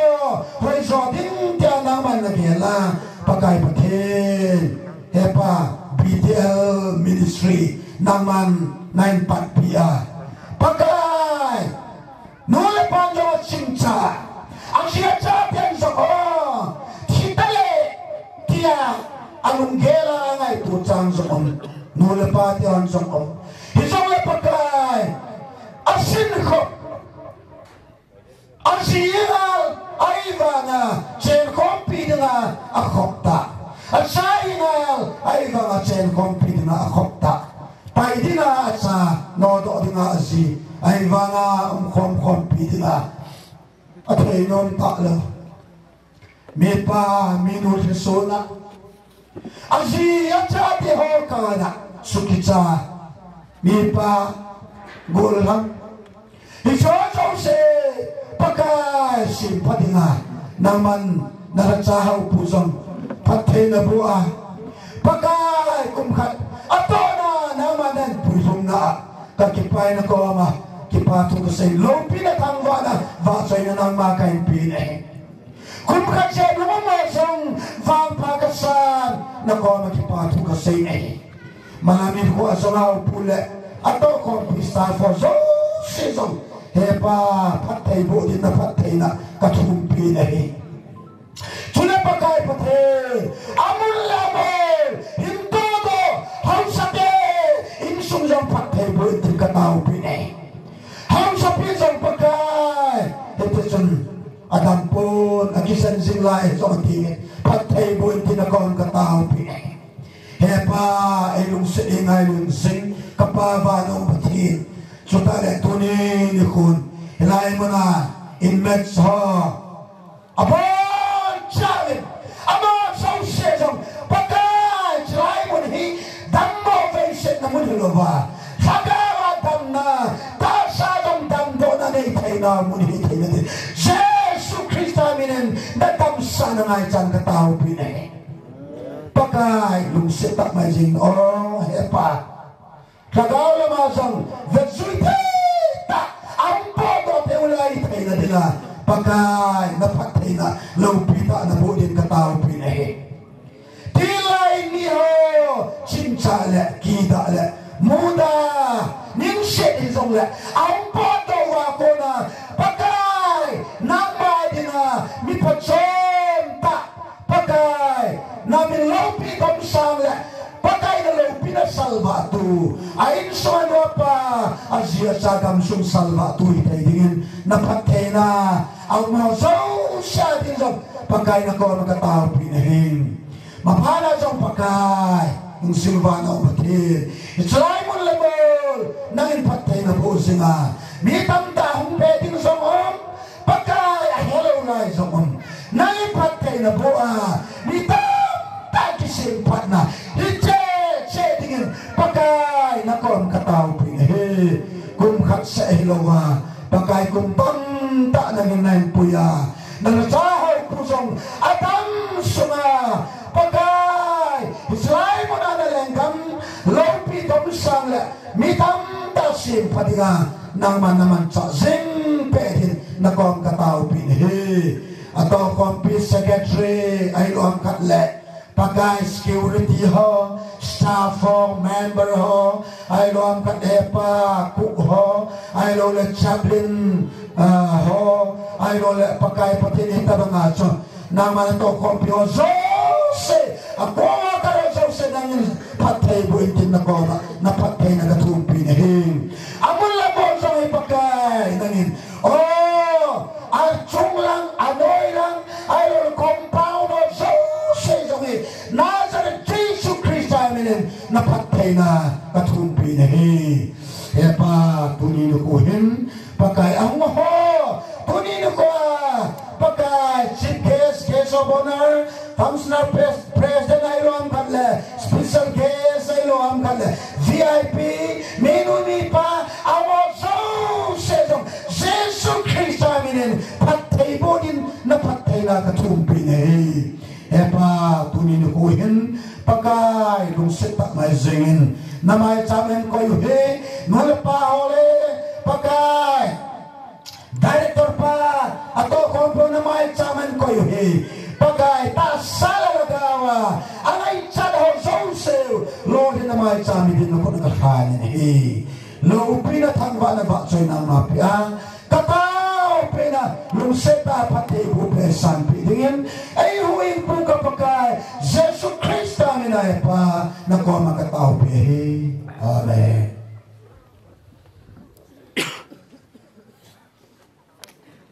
hoijo ding tia nangman nagel a, Pakai Pathen, He Pa, B T L Ministry nangman nahin patpi a, Pakai, nu le pa jong achingcha, achingcha pen jong o, thi tale tia alunggel a angaito chang jong um, nu le pa te hon jong um. Hijongle Pakai, asin khop, aji a, aivana chenkhompi dinga Sen khompi dinga akhop ta. Pai dinga acha, nodoh dinga aji. Ahivanga umkhom khompi dinga athei nom talou. Mipa, minu thilsohna. Aji, acha te ho kana sukicha. Mipa, golhang. Hiche jouse, Pakai, simpha dinga nangman nalhacha haupu jong phatthei naboh a, Pakai, kum khat atohna nangman nahin puilhung na a, kakipah e, nakoma kipathu kasei, loupina, thangvahna, vahchoina nangma kahin pe nahi. Kum khat chen nangma jong vangpha kasan, nakoma kipathu kasei nahi. Malami khu a jong a upu le atohkhompi staff ho jouse jong, He Pa, phatthei boh din na phattheina kathumpi nahi. Chule Pakai Pathen, amun le amol, hin dodoh haosa te insung jong phatthei boh din kataopi nahi. Haosapi jong Pakai, hiti chun adam pon, akisan jing lai jong atin, phatthei boh din nakoma kataopi nahi. He Pa, eilungset, eingailun jing kapa vana um Pathen. Chutah le tuni nikhon, hilai muna inmates ho, abonchauvin, ama jouse jong, Pakai, chulai mun hi dammo veisetna mun hilouva, lhagao a damna, tahsa jong damdohna nei theina mun hi theina din, Jesu Christa minin nadamsahna ngaichan kataopi nahi. Pakai, lungset tah mai jing, O He Pa. Lhagao lama jong vetjui thei tah, aum potdoh thei u lai theina dinga, Pakai, naphattheina loupi tah naboh din kataopi nahi. Tilai miho, chimcha le, kidah le, mudah, ningset hijongle, aum potdoh uva kona, Pakai, nangma dinga, mi phachom tah, Pakai, namin loupi domsang le, Pakai, naloupi nasalvah tu, a insung a nu a pa, aji acha gamsung salvah tu hithei dingin, naphattheina aum ho jouse a ding jong, Pakai, nakoma kataopi nahi. Maphana jong Pakai, insung vana um Pathen, hiche lai mun le mol, nangin phattheina boh jinga, mi tamtah hung peh ding jong um, Pakai, ahelou lai jong um. Nangin phattheina boh a, mi tamtah kisemphatna hi cheh cheh dingin, Pakai, nakoma kataopi nahi. Kum khat seh hilouva, Pakai, kum tamtah nangin nahin pui a, nalhacha haupu jong adam sunga, Pakai, hiche lai muna nalenggam loupi domsang le, mi tamtah sempha dinga, nangman namanchah jing peh din, nakoma kataopi nahi. Atohkhompi secretary, ahilou ham khat le, Pakai, security ho, staff ho, member ho, ahilou ham khat le Pa, cook ho, ahilou le chaplain, ah, ho, ahilou le Pakai Pathen hitobanga chu, nangma natohkhompi ho jouse, akoa kalo jouse nangin phatthei boh in tin nakoma, naphattheina kathumpi nahi. Amun le amol jong hi Pakai nangin, o, achung lang, anoi lang, ahilou le compound ho jouse jong hi, Nazareth Jesu Christa minin naphattheina kathumpi nahi. He Pa, tuni nikho hin, Pakai, ahung ho, tuni nikho a, Pakai, chief guest, guest of honor, functional pres-, president ahilou ham khat le, special guest ahilou ham khat le, V I P, minu mipa, amaho jouse jong, Jesu Christa minin, phatthei boh din, naphattheina kathumpi nahi. He Pa, tuni nikho hin, Pakai, lungset tah mai jingin, namaicham in koi uhi, nu le pa ho le, Pakai, director pa, atohkhompi ho namaicham in koi uhi, Pakai, tahsa le lhagao a, angaichat ho jouse, Lord, namaicham in din nakhut a kalhan in ahi. Loupina, thangvahna, vahchoina ama peh a, kataopeh na, lungset tah a phattheibohna eisanpeh dingin, eihuhhingpu ka Pakai, Jesu Christa mina He Pa, nakoma kataopeh ahi. Amen.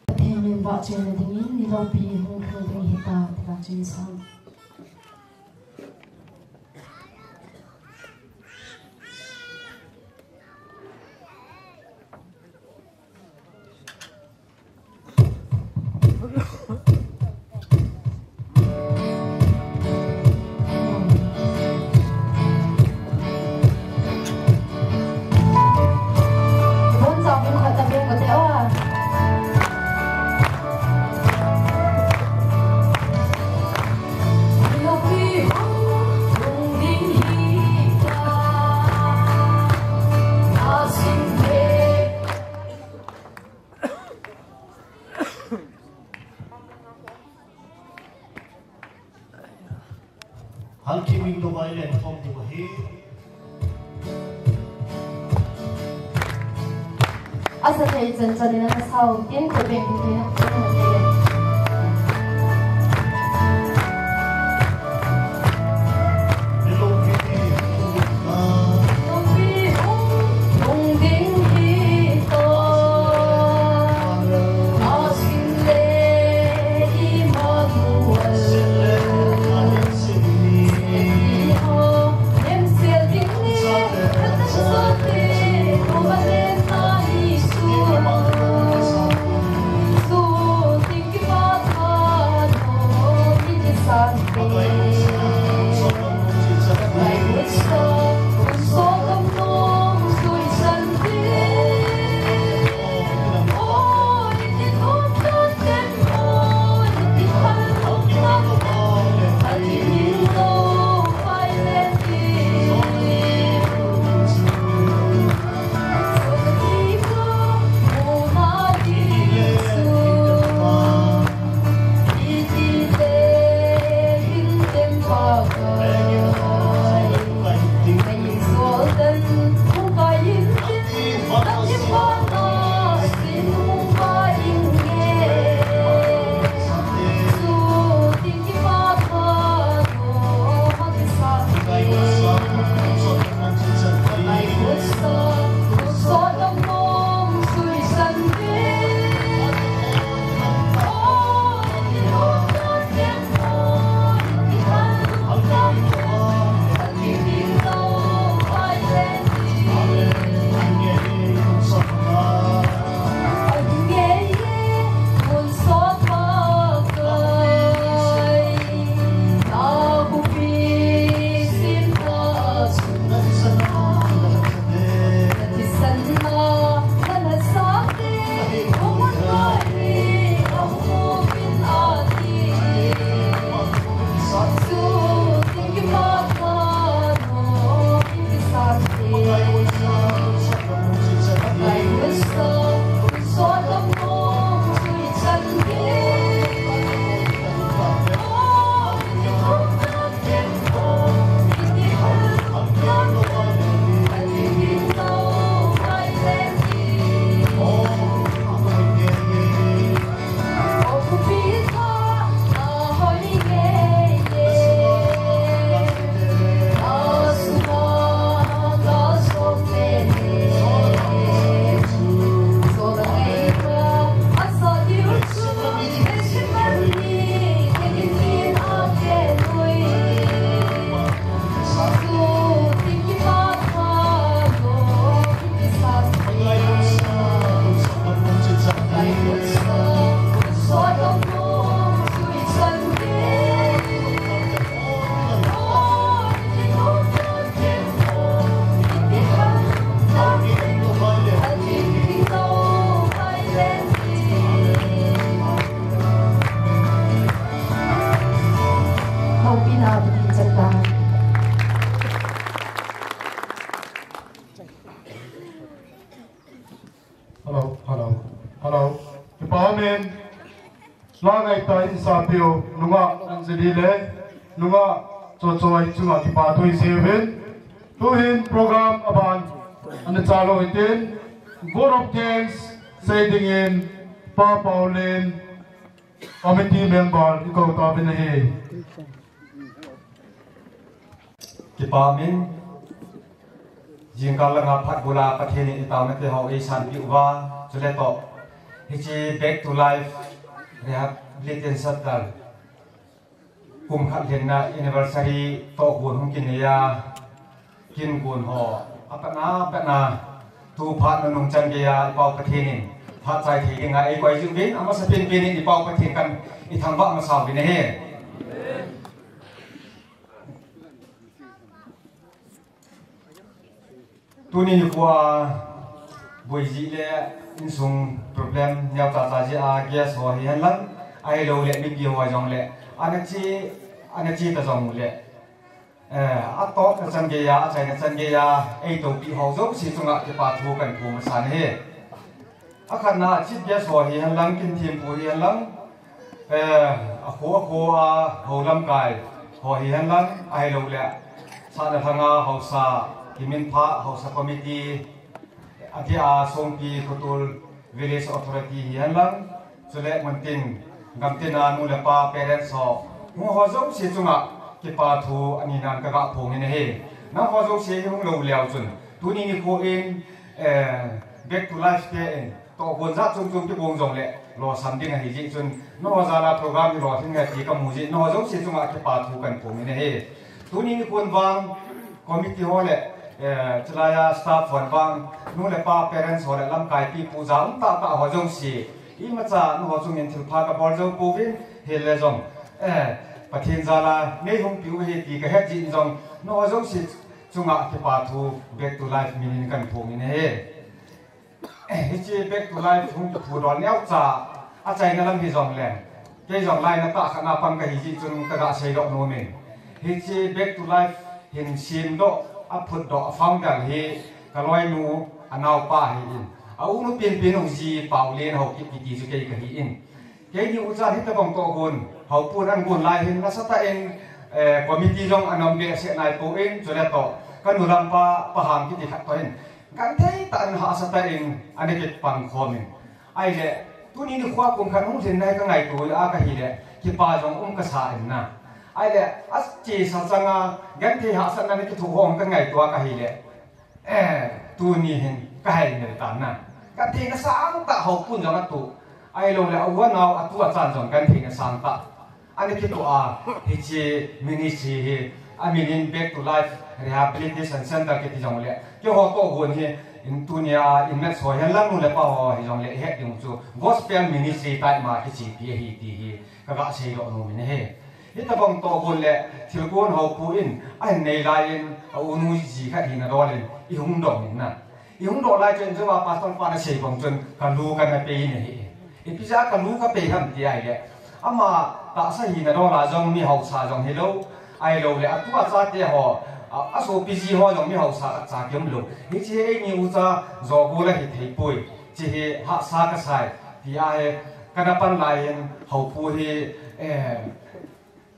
Pathen min vahchoina dingin, mi loupi hung lhung ding hita, tia chun sa. Asa thei chan chan in ana sao tin ko beng thei na ko na thei. Hello, hello, hello. Kipa umin. Langai ta in sapiu, nunga Anjali le, nunga Chochoi chunga kipa thu isei uvin. Tuhin program aban ana chalou hitin, vote of thanks sei dingin Pa Paulin, committee member ikou tauvin ahi. Kipa umin, jingkah langa phat bula Pathen in itaona te ho eisanpeh uva, chule toh hiche Back to Life Rehabilitation Center kum khat lhinna anniversary toh gon hung kinei a, kin gon ho apatna, apatna, tu phat nunung chan geiya i Pau Pathen in phat chai thei dinga eikoi jiuvin, amasa penpen in i Pau Pathen kan ithangvah masa uvin ahi. Tuni nikho a boi jeh le insung problem neocha cha jeh a guest ho hihen lang, ahilouleh mipi ho jongle ana che, ana che ta jongle, eh, atotna chan geiya, achaina chan geiya eitoupi ho jouse chunga kipa thu kahin phong masa ahi. Akhatna a chief guest ho hihen lang, kin thempu hihen lang, eh, akho akho a ho lamkai ho hihen lang, ahilouleh Sahna lhanga haosa, Kiminpha haosa committee, Adia Songpi Khutul Village Authority hi henlang, chule muntin gamtina nu le pa parents ho, nu ho jouse chunga kipa thu ani nan kaga phong in ahi. Nangho jouse hi hung lou leu chun, tuni nikho in, eh, Back to Life te in, tohgon jat chom chom kibang jongle losam ding ahi jeh chun, nangho jal a program hi lolhing e ti kamu jeh, nangho jouse chunga kipa thu kahin phong in ahi. Tuni nikhon vang, committee ho le, eh, chulaiya staff hon vang, nu le pa parents ho le lamkai pipu ja um tahtah ho jouse, imacha nangho chungin thilpha kabol jou pouvin, hile jong, eh, Pathen jal a nei hung piu ahi ti kahet jeh in jong, nangho jouse chunga kipa thu Back to Life min in kahin phong in ahi. Hiche Back to Life hung kiphu dol neocha, achaina lam hijongle, kei jong lainatah khat na pang kahi jeh chun kaga seidoh nom in. Hiche Back to Life hin semdoh, aphutdoh, a founder hi kaloinu anaopa ahin. A unu penpen u ji Paolen Haokip kiti chu kei kahi in. Keini ucha hitobang tohgon, Haopu in ahin gon lai hin nasatah in, eh, committee jong ana um behseh naipon, chule toh, kanu lampa, Pa Hang kiti khat toh hin genthei tah in hahsatah in ana kipang khom in. Ahile, tuni nikho kum khat hung lhin nai kangaito a kahile, kipa jong um kasa in na. Ahile, achesa changa, genthei hahsatna ana kithoh ho kangaito a kahile, eh, tuni hin kahai mel tan na. Gentheina sangtah Haopu in jong atoh. Ahiloule, a u anao atu achan jong gentheina sangtah ana kitoh a, hiche ministry hi, amin in Back to Life Rehabilitation Center kiti jongle, keiho tohgon hi, in tunia inmatch ho henlang nu le pa ho hijongle, ihet ding chu gospel ministry tah ma kichepi ahi ti hi kaga seidoh nom in ahi. Hitobang tohgon le thilgon Haopu in ahin nei lai in, a unu ji khat hina dol in ihung dong in na. Ihung doh lai chun, chunga pastor pa nasei bang chun, kalu kana pei in ahi. Ipi jeh a kalu kapei ham ti ahile, ama tahsa hina dol a jong mi haosa jong hilou, ahiloule atu achate ho, a, asopi ji ho jong mi haosa khatcha kium lou. Hiche hi eini ucha jogol ahi thei poi. Hiche hi hahsa kasai, ti ahi, kana pan lai hin Haopu hi, eh,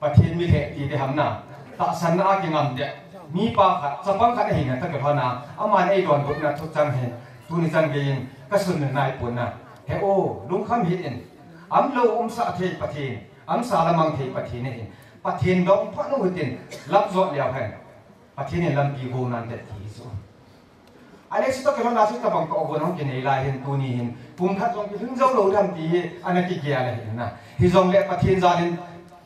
Pathen mi lheh ti ding ham na, tahsanna a kingam deh, mipa khat, chapang khat ahina toh kilhon a, aman eidonbutna thuchang hi, tuni chan geiyin kasun naipon na. He o, lungkham hih in, umlou umsah thei Pathen, umsa le mang thei Pathen ahin, Pathen dong phat u hitin, lam jot leu hen. Pathen in lampi go nante ti hi chu. Ahile, chutoh kilhon a chu hitobang tohgon hung kinei lai hin tuni hin, kum khat jong kilhing jou lou ding ham ti hi ana kigel ahi na. Hijongle Pathen jal in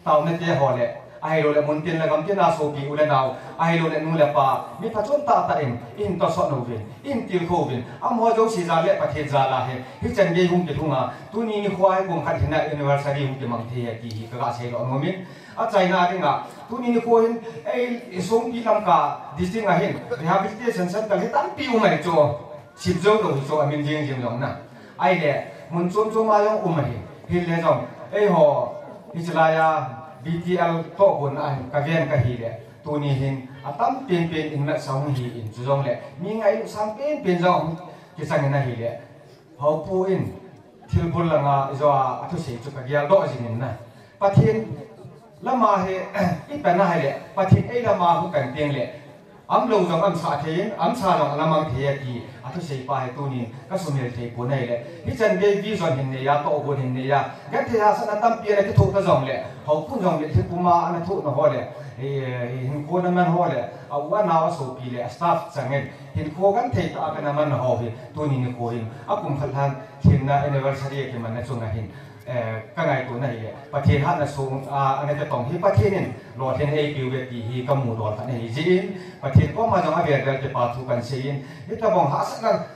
taona te ho le, ahiloule muntin le gamtin a sopi u le nao, ahiloule nu le pa, mi phachom tahtah in, ihin tosot uvin, ihin tilkhou uvin, amaho jouse jal le Pathen jal a hi, hichan gei hung kilhung a, tuni nikho hi kum khat hinna anniversary hung kimang thei ahi ti hi kaga seidoh nom in, achaina dinga, tuni nikho hin, ei, Songpi Lamka district a hin, rehabilitation center hi tampi um ahi chu, sip jou lou hi chu, amin jing jing jong na. Ahile, mun chom chom a jong um ahi, hile jong, eiho, hiche laiya, B T L tohgon a hin, kaven kahile, tuni hin, atam penpen in match a hung hi in, chujongle, mi ngailu sang penpen jong kichang in ahile, Haopu in thilbol langa ijo a athusei chu kageldoh jing in na. Pathen lama hi, ipan ahile, Pathen ei lama hung pan tengle, umlou jong umsah thei in, umsa jong alamang thei e ti athusei pa hi tunin kasumil thei pon ahile. Hichan gei vision hin neiya, tohgon hin neiya, genthei hahsatna tampi ana kithoh ta jongle, Haopu in jong mitlhi puma ana thohna ho le, eh, hinkho ana man ho le, a u anao asopi le, a staff chang in, hinkho genthei tah a ana man ho hi, tuni nikho hin, akum khat lhan lhinna anniversary akimanna chunga hin, eh, kangaito na hile, Pathen hatna sung a, ana kitong hi Pathen in lolhin eipeuve ti hi kamu dol khat ahi jeh in, Pathen koma jong avel vel kipa thu kahin sei in, hitobang hahsatna,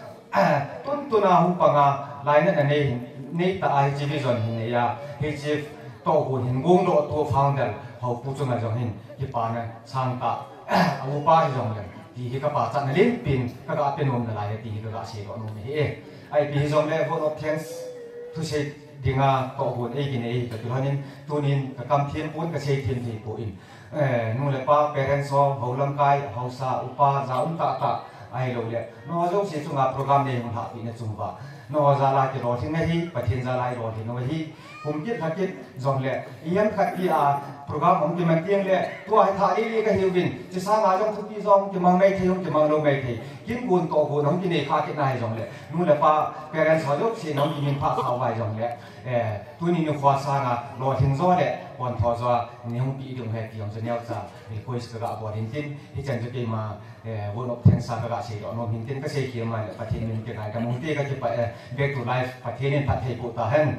tuntun a hung panga, lainatna nei, nei tah a hiche vision hin neiya, hiche tohgon hin gongdoh tu founder Haopu chunga jong hin, kipana sangtah, a upa hijongle, ti hi kapachatna lenpen, kaga pe nom nalai e ti hi kaga seidoh nom ahi e. Ipi hijongle, vote of thanks thusei dinga tohgon eikinei hi toh kilhon in, tunin kakam them pon, kasei them thei pon. Eh, nu le pa, parents ho, hou lamkai, haosa, upa, ja um tahtah, Ahilouleh nangho jouse chunga program nei hung lhahpeh na chung uva, nangho jal a kilolhing ahi, Pathen jal a ilolhing u ahi. Kum kit lha kit jongleh, ihem khat pi a program hung kiman teng leh, tua hi thah lele kahiuvin, chusanga jong thupi jong kimang maithei, hung kimang lou maithei. Kin gon toh gon hung kinei kha kit na hijongleh, nu le pa, parents ho jouse nahung kimin phah kha uva hijongleh, eh, tuni nikho sanga lolhing jo le pontho jo a nei hung peh ding uve ti jong chu neocha request kaga bol in tin, hichan chu keima, eh, vote of thanks a kaga seidoh nom in tin, kasei khel maileh Pathen min kingaidam uvin te, kakipah e. Back to life, Pathen in phatthei boh tahen.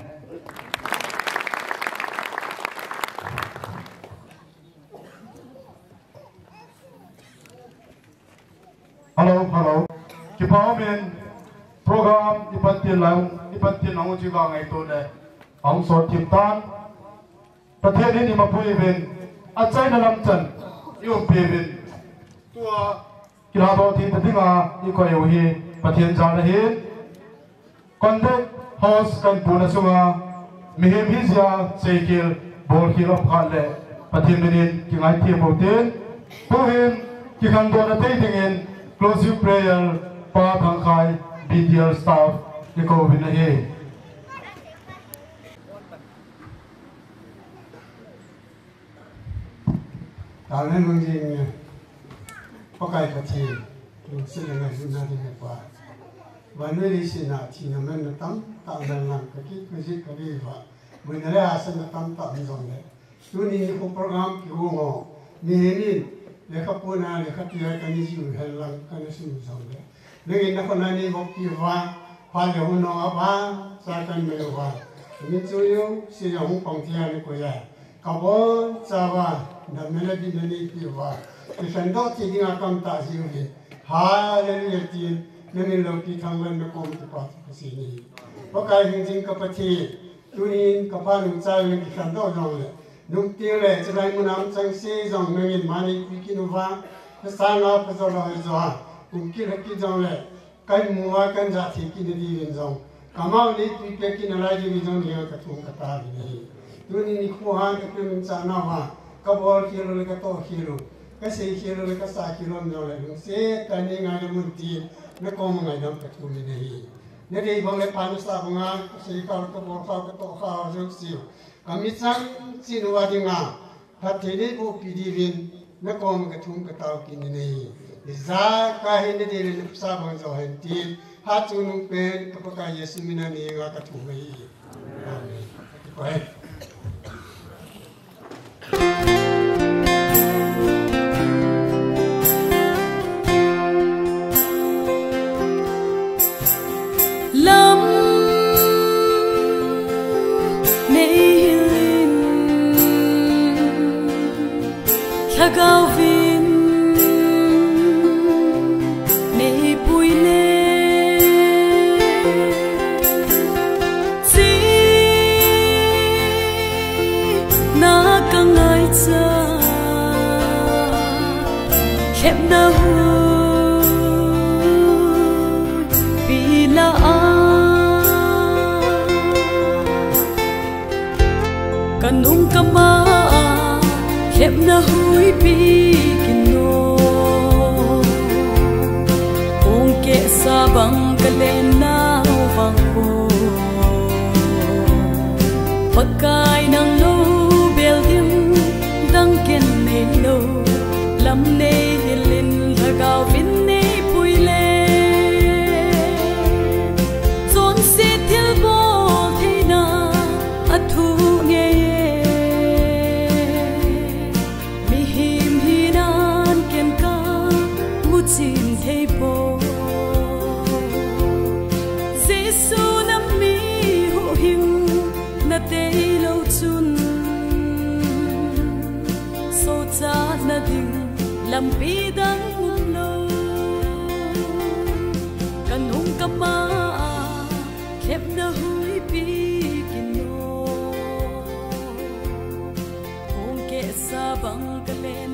Hello, hello. Kipah umin, program ipat til lang, ipat til lang u chu ka ngaito le, ahung sot thim tan. Pathen in eima puiyin, achaina lam chan iumpiyin. Tua kilhadoh thei ta dinga ikoi u hi Pathen jal ahin. Conduct house kan puna sunga mihem hijeh a seikhel, bolkhel um khat le Pathen minin kingaithem u tin. Tuhin kikhandohna thei dingin closing prayer Pa Thangkhai, B T L staff, ikouvin ahi. Amen. Lungding, eh, Pakai Pathen, lungset le ngailutna ding he Pa. Vannoi leiset a thina manna tamtah umlang, kakit kajih kavei uva, boina le hahsatna tamtah um jongle, tuni nikho program kihong ho, mihem in lekha pona lekha tia kana jiu henlang, kana sum jongle, nangin nakhut a neivoppi uva, phat le hun ho abang cha kana mai uva, min chu jouse a hung pang thei a nakoi a, kabonchauva damna le bitna neipeh uva, kikhandoh thei dinga kaumtah jeh uvin, Hallelujah tin, namin loupi thangvah in nakom kipathu kasei in ahi. Pakai hingjing ka Pathen, tunin kapha nungcha in kikhandoh jongle, nungteng le chulai muna um chengse jong nangin ma neipeh kit uva, kasanga phajol hoijo a, kum kit lha kit jongle, kamu uva kajah thei kit na diuvin jong, kamau neipeh peh kit nalai diuvin jong nangma kathum kataovin ahi. Tuni nikho a kakimanchah nauva, kabolkhel u le katohkhel u, kaseikhel u le kasahkhel u um jongle, lungset tah in neingaidam un tin, nakoma ngaidam kathum in ahi. Nadei bang le pha nasah banga, kaseikha u, kabolkha u, katohkha u jouse u, kamichang cheh uva dinga phatthei neibohpi diuvin, nakoma kathum katao kit in ahi. Ijakai hi nadei le napasah bang johen tin, hatchungnung pen ka Pakai Jesu mina neinga kathum ahi. Amen. Kipah e. Lam neihil in, Lhagao vin neipui le, chihna kangaicha, lhepna huipi lah a, kanung kama a lhepna huipi kino, kong kehsa bang kalen nau vang ko, Pakai nang lou bel ding dang ken neilou, lam neihil in Lhagao vin neipui le, chonset thilbol theina athu ngei e. Mihem hinan ken kamuchen thei poi, Jesu nami huhhing nadeilou chun, sochatna ding lampi dang umlou, kanung kama a lhepna huipi kino, kong kehsa bang kalen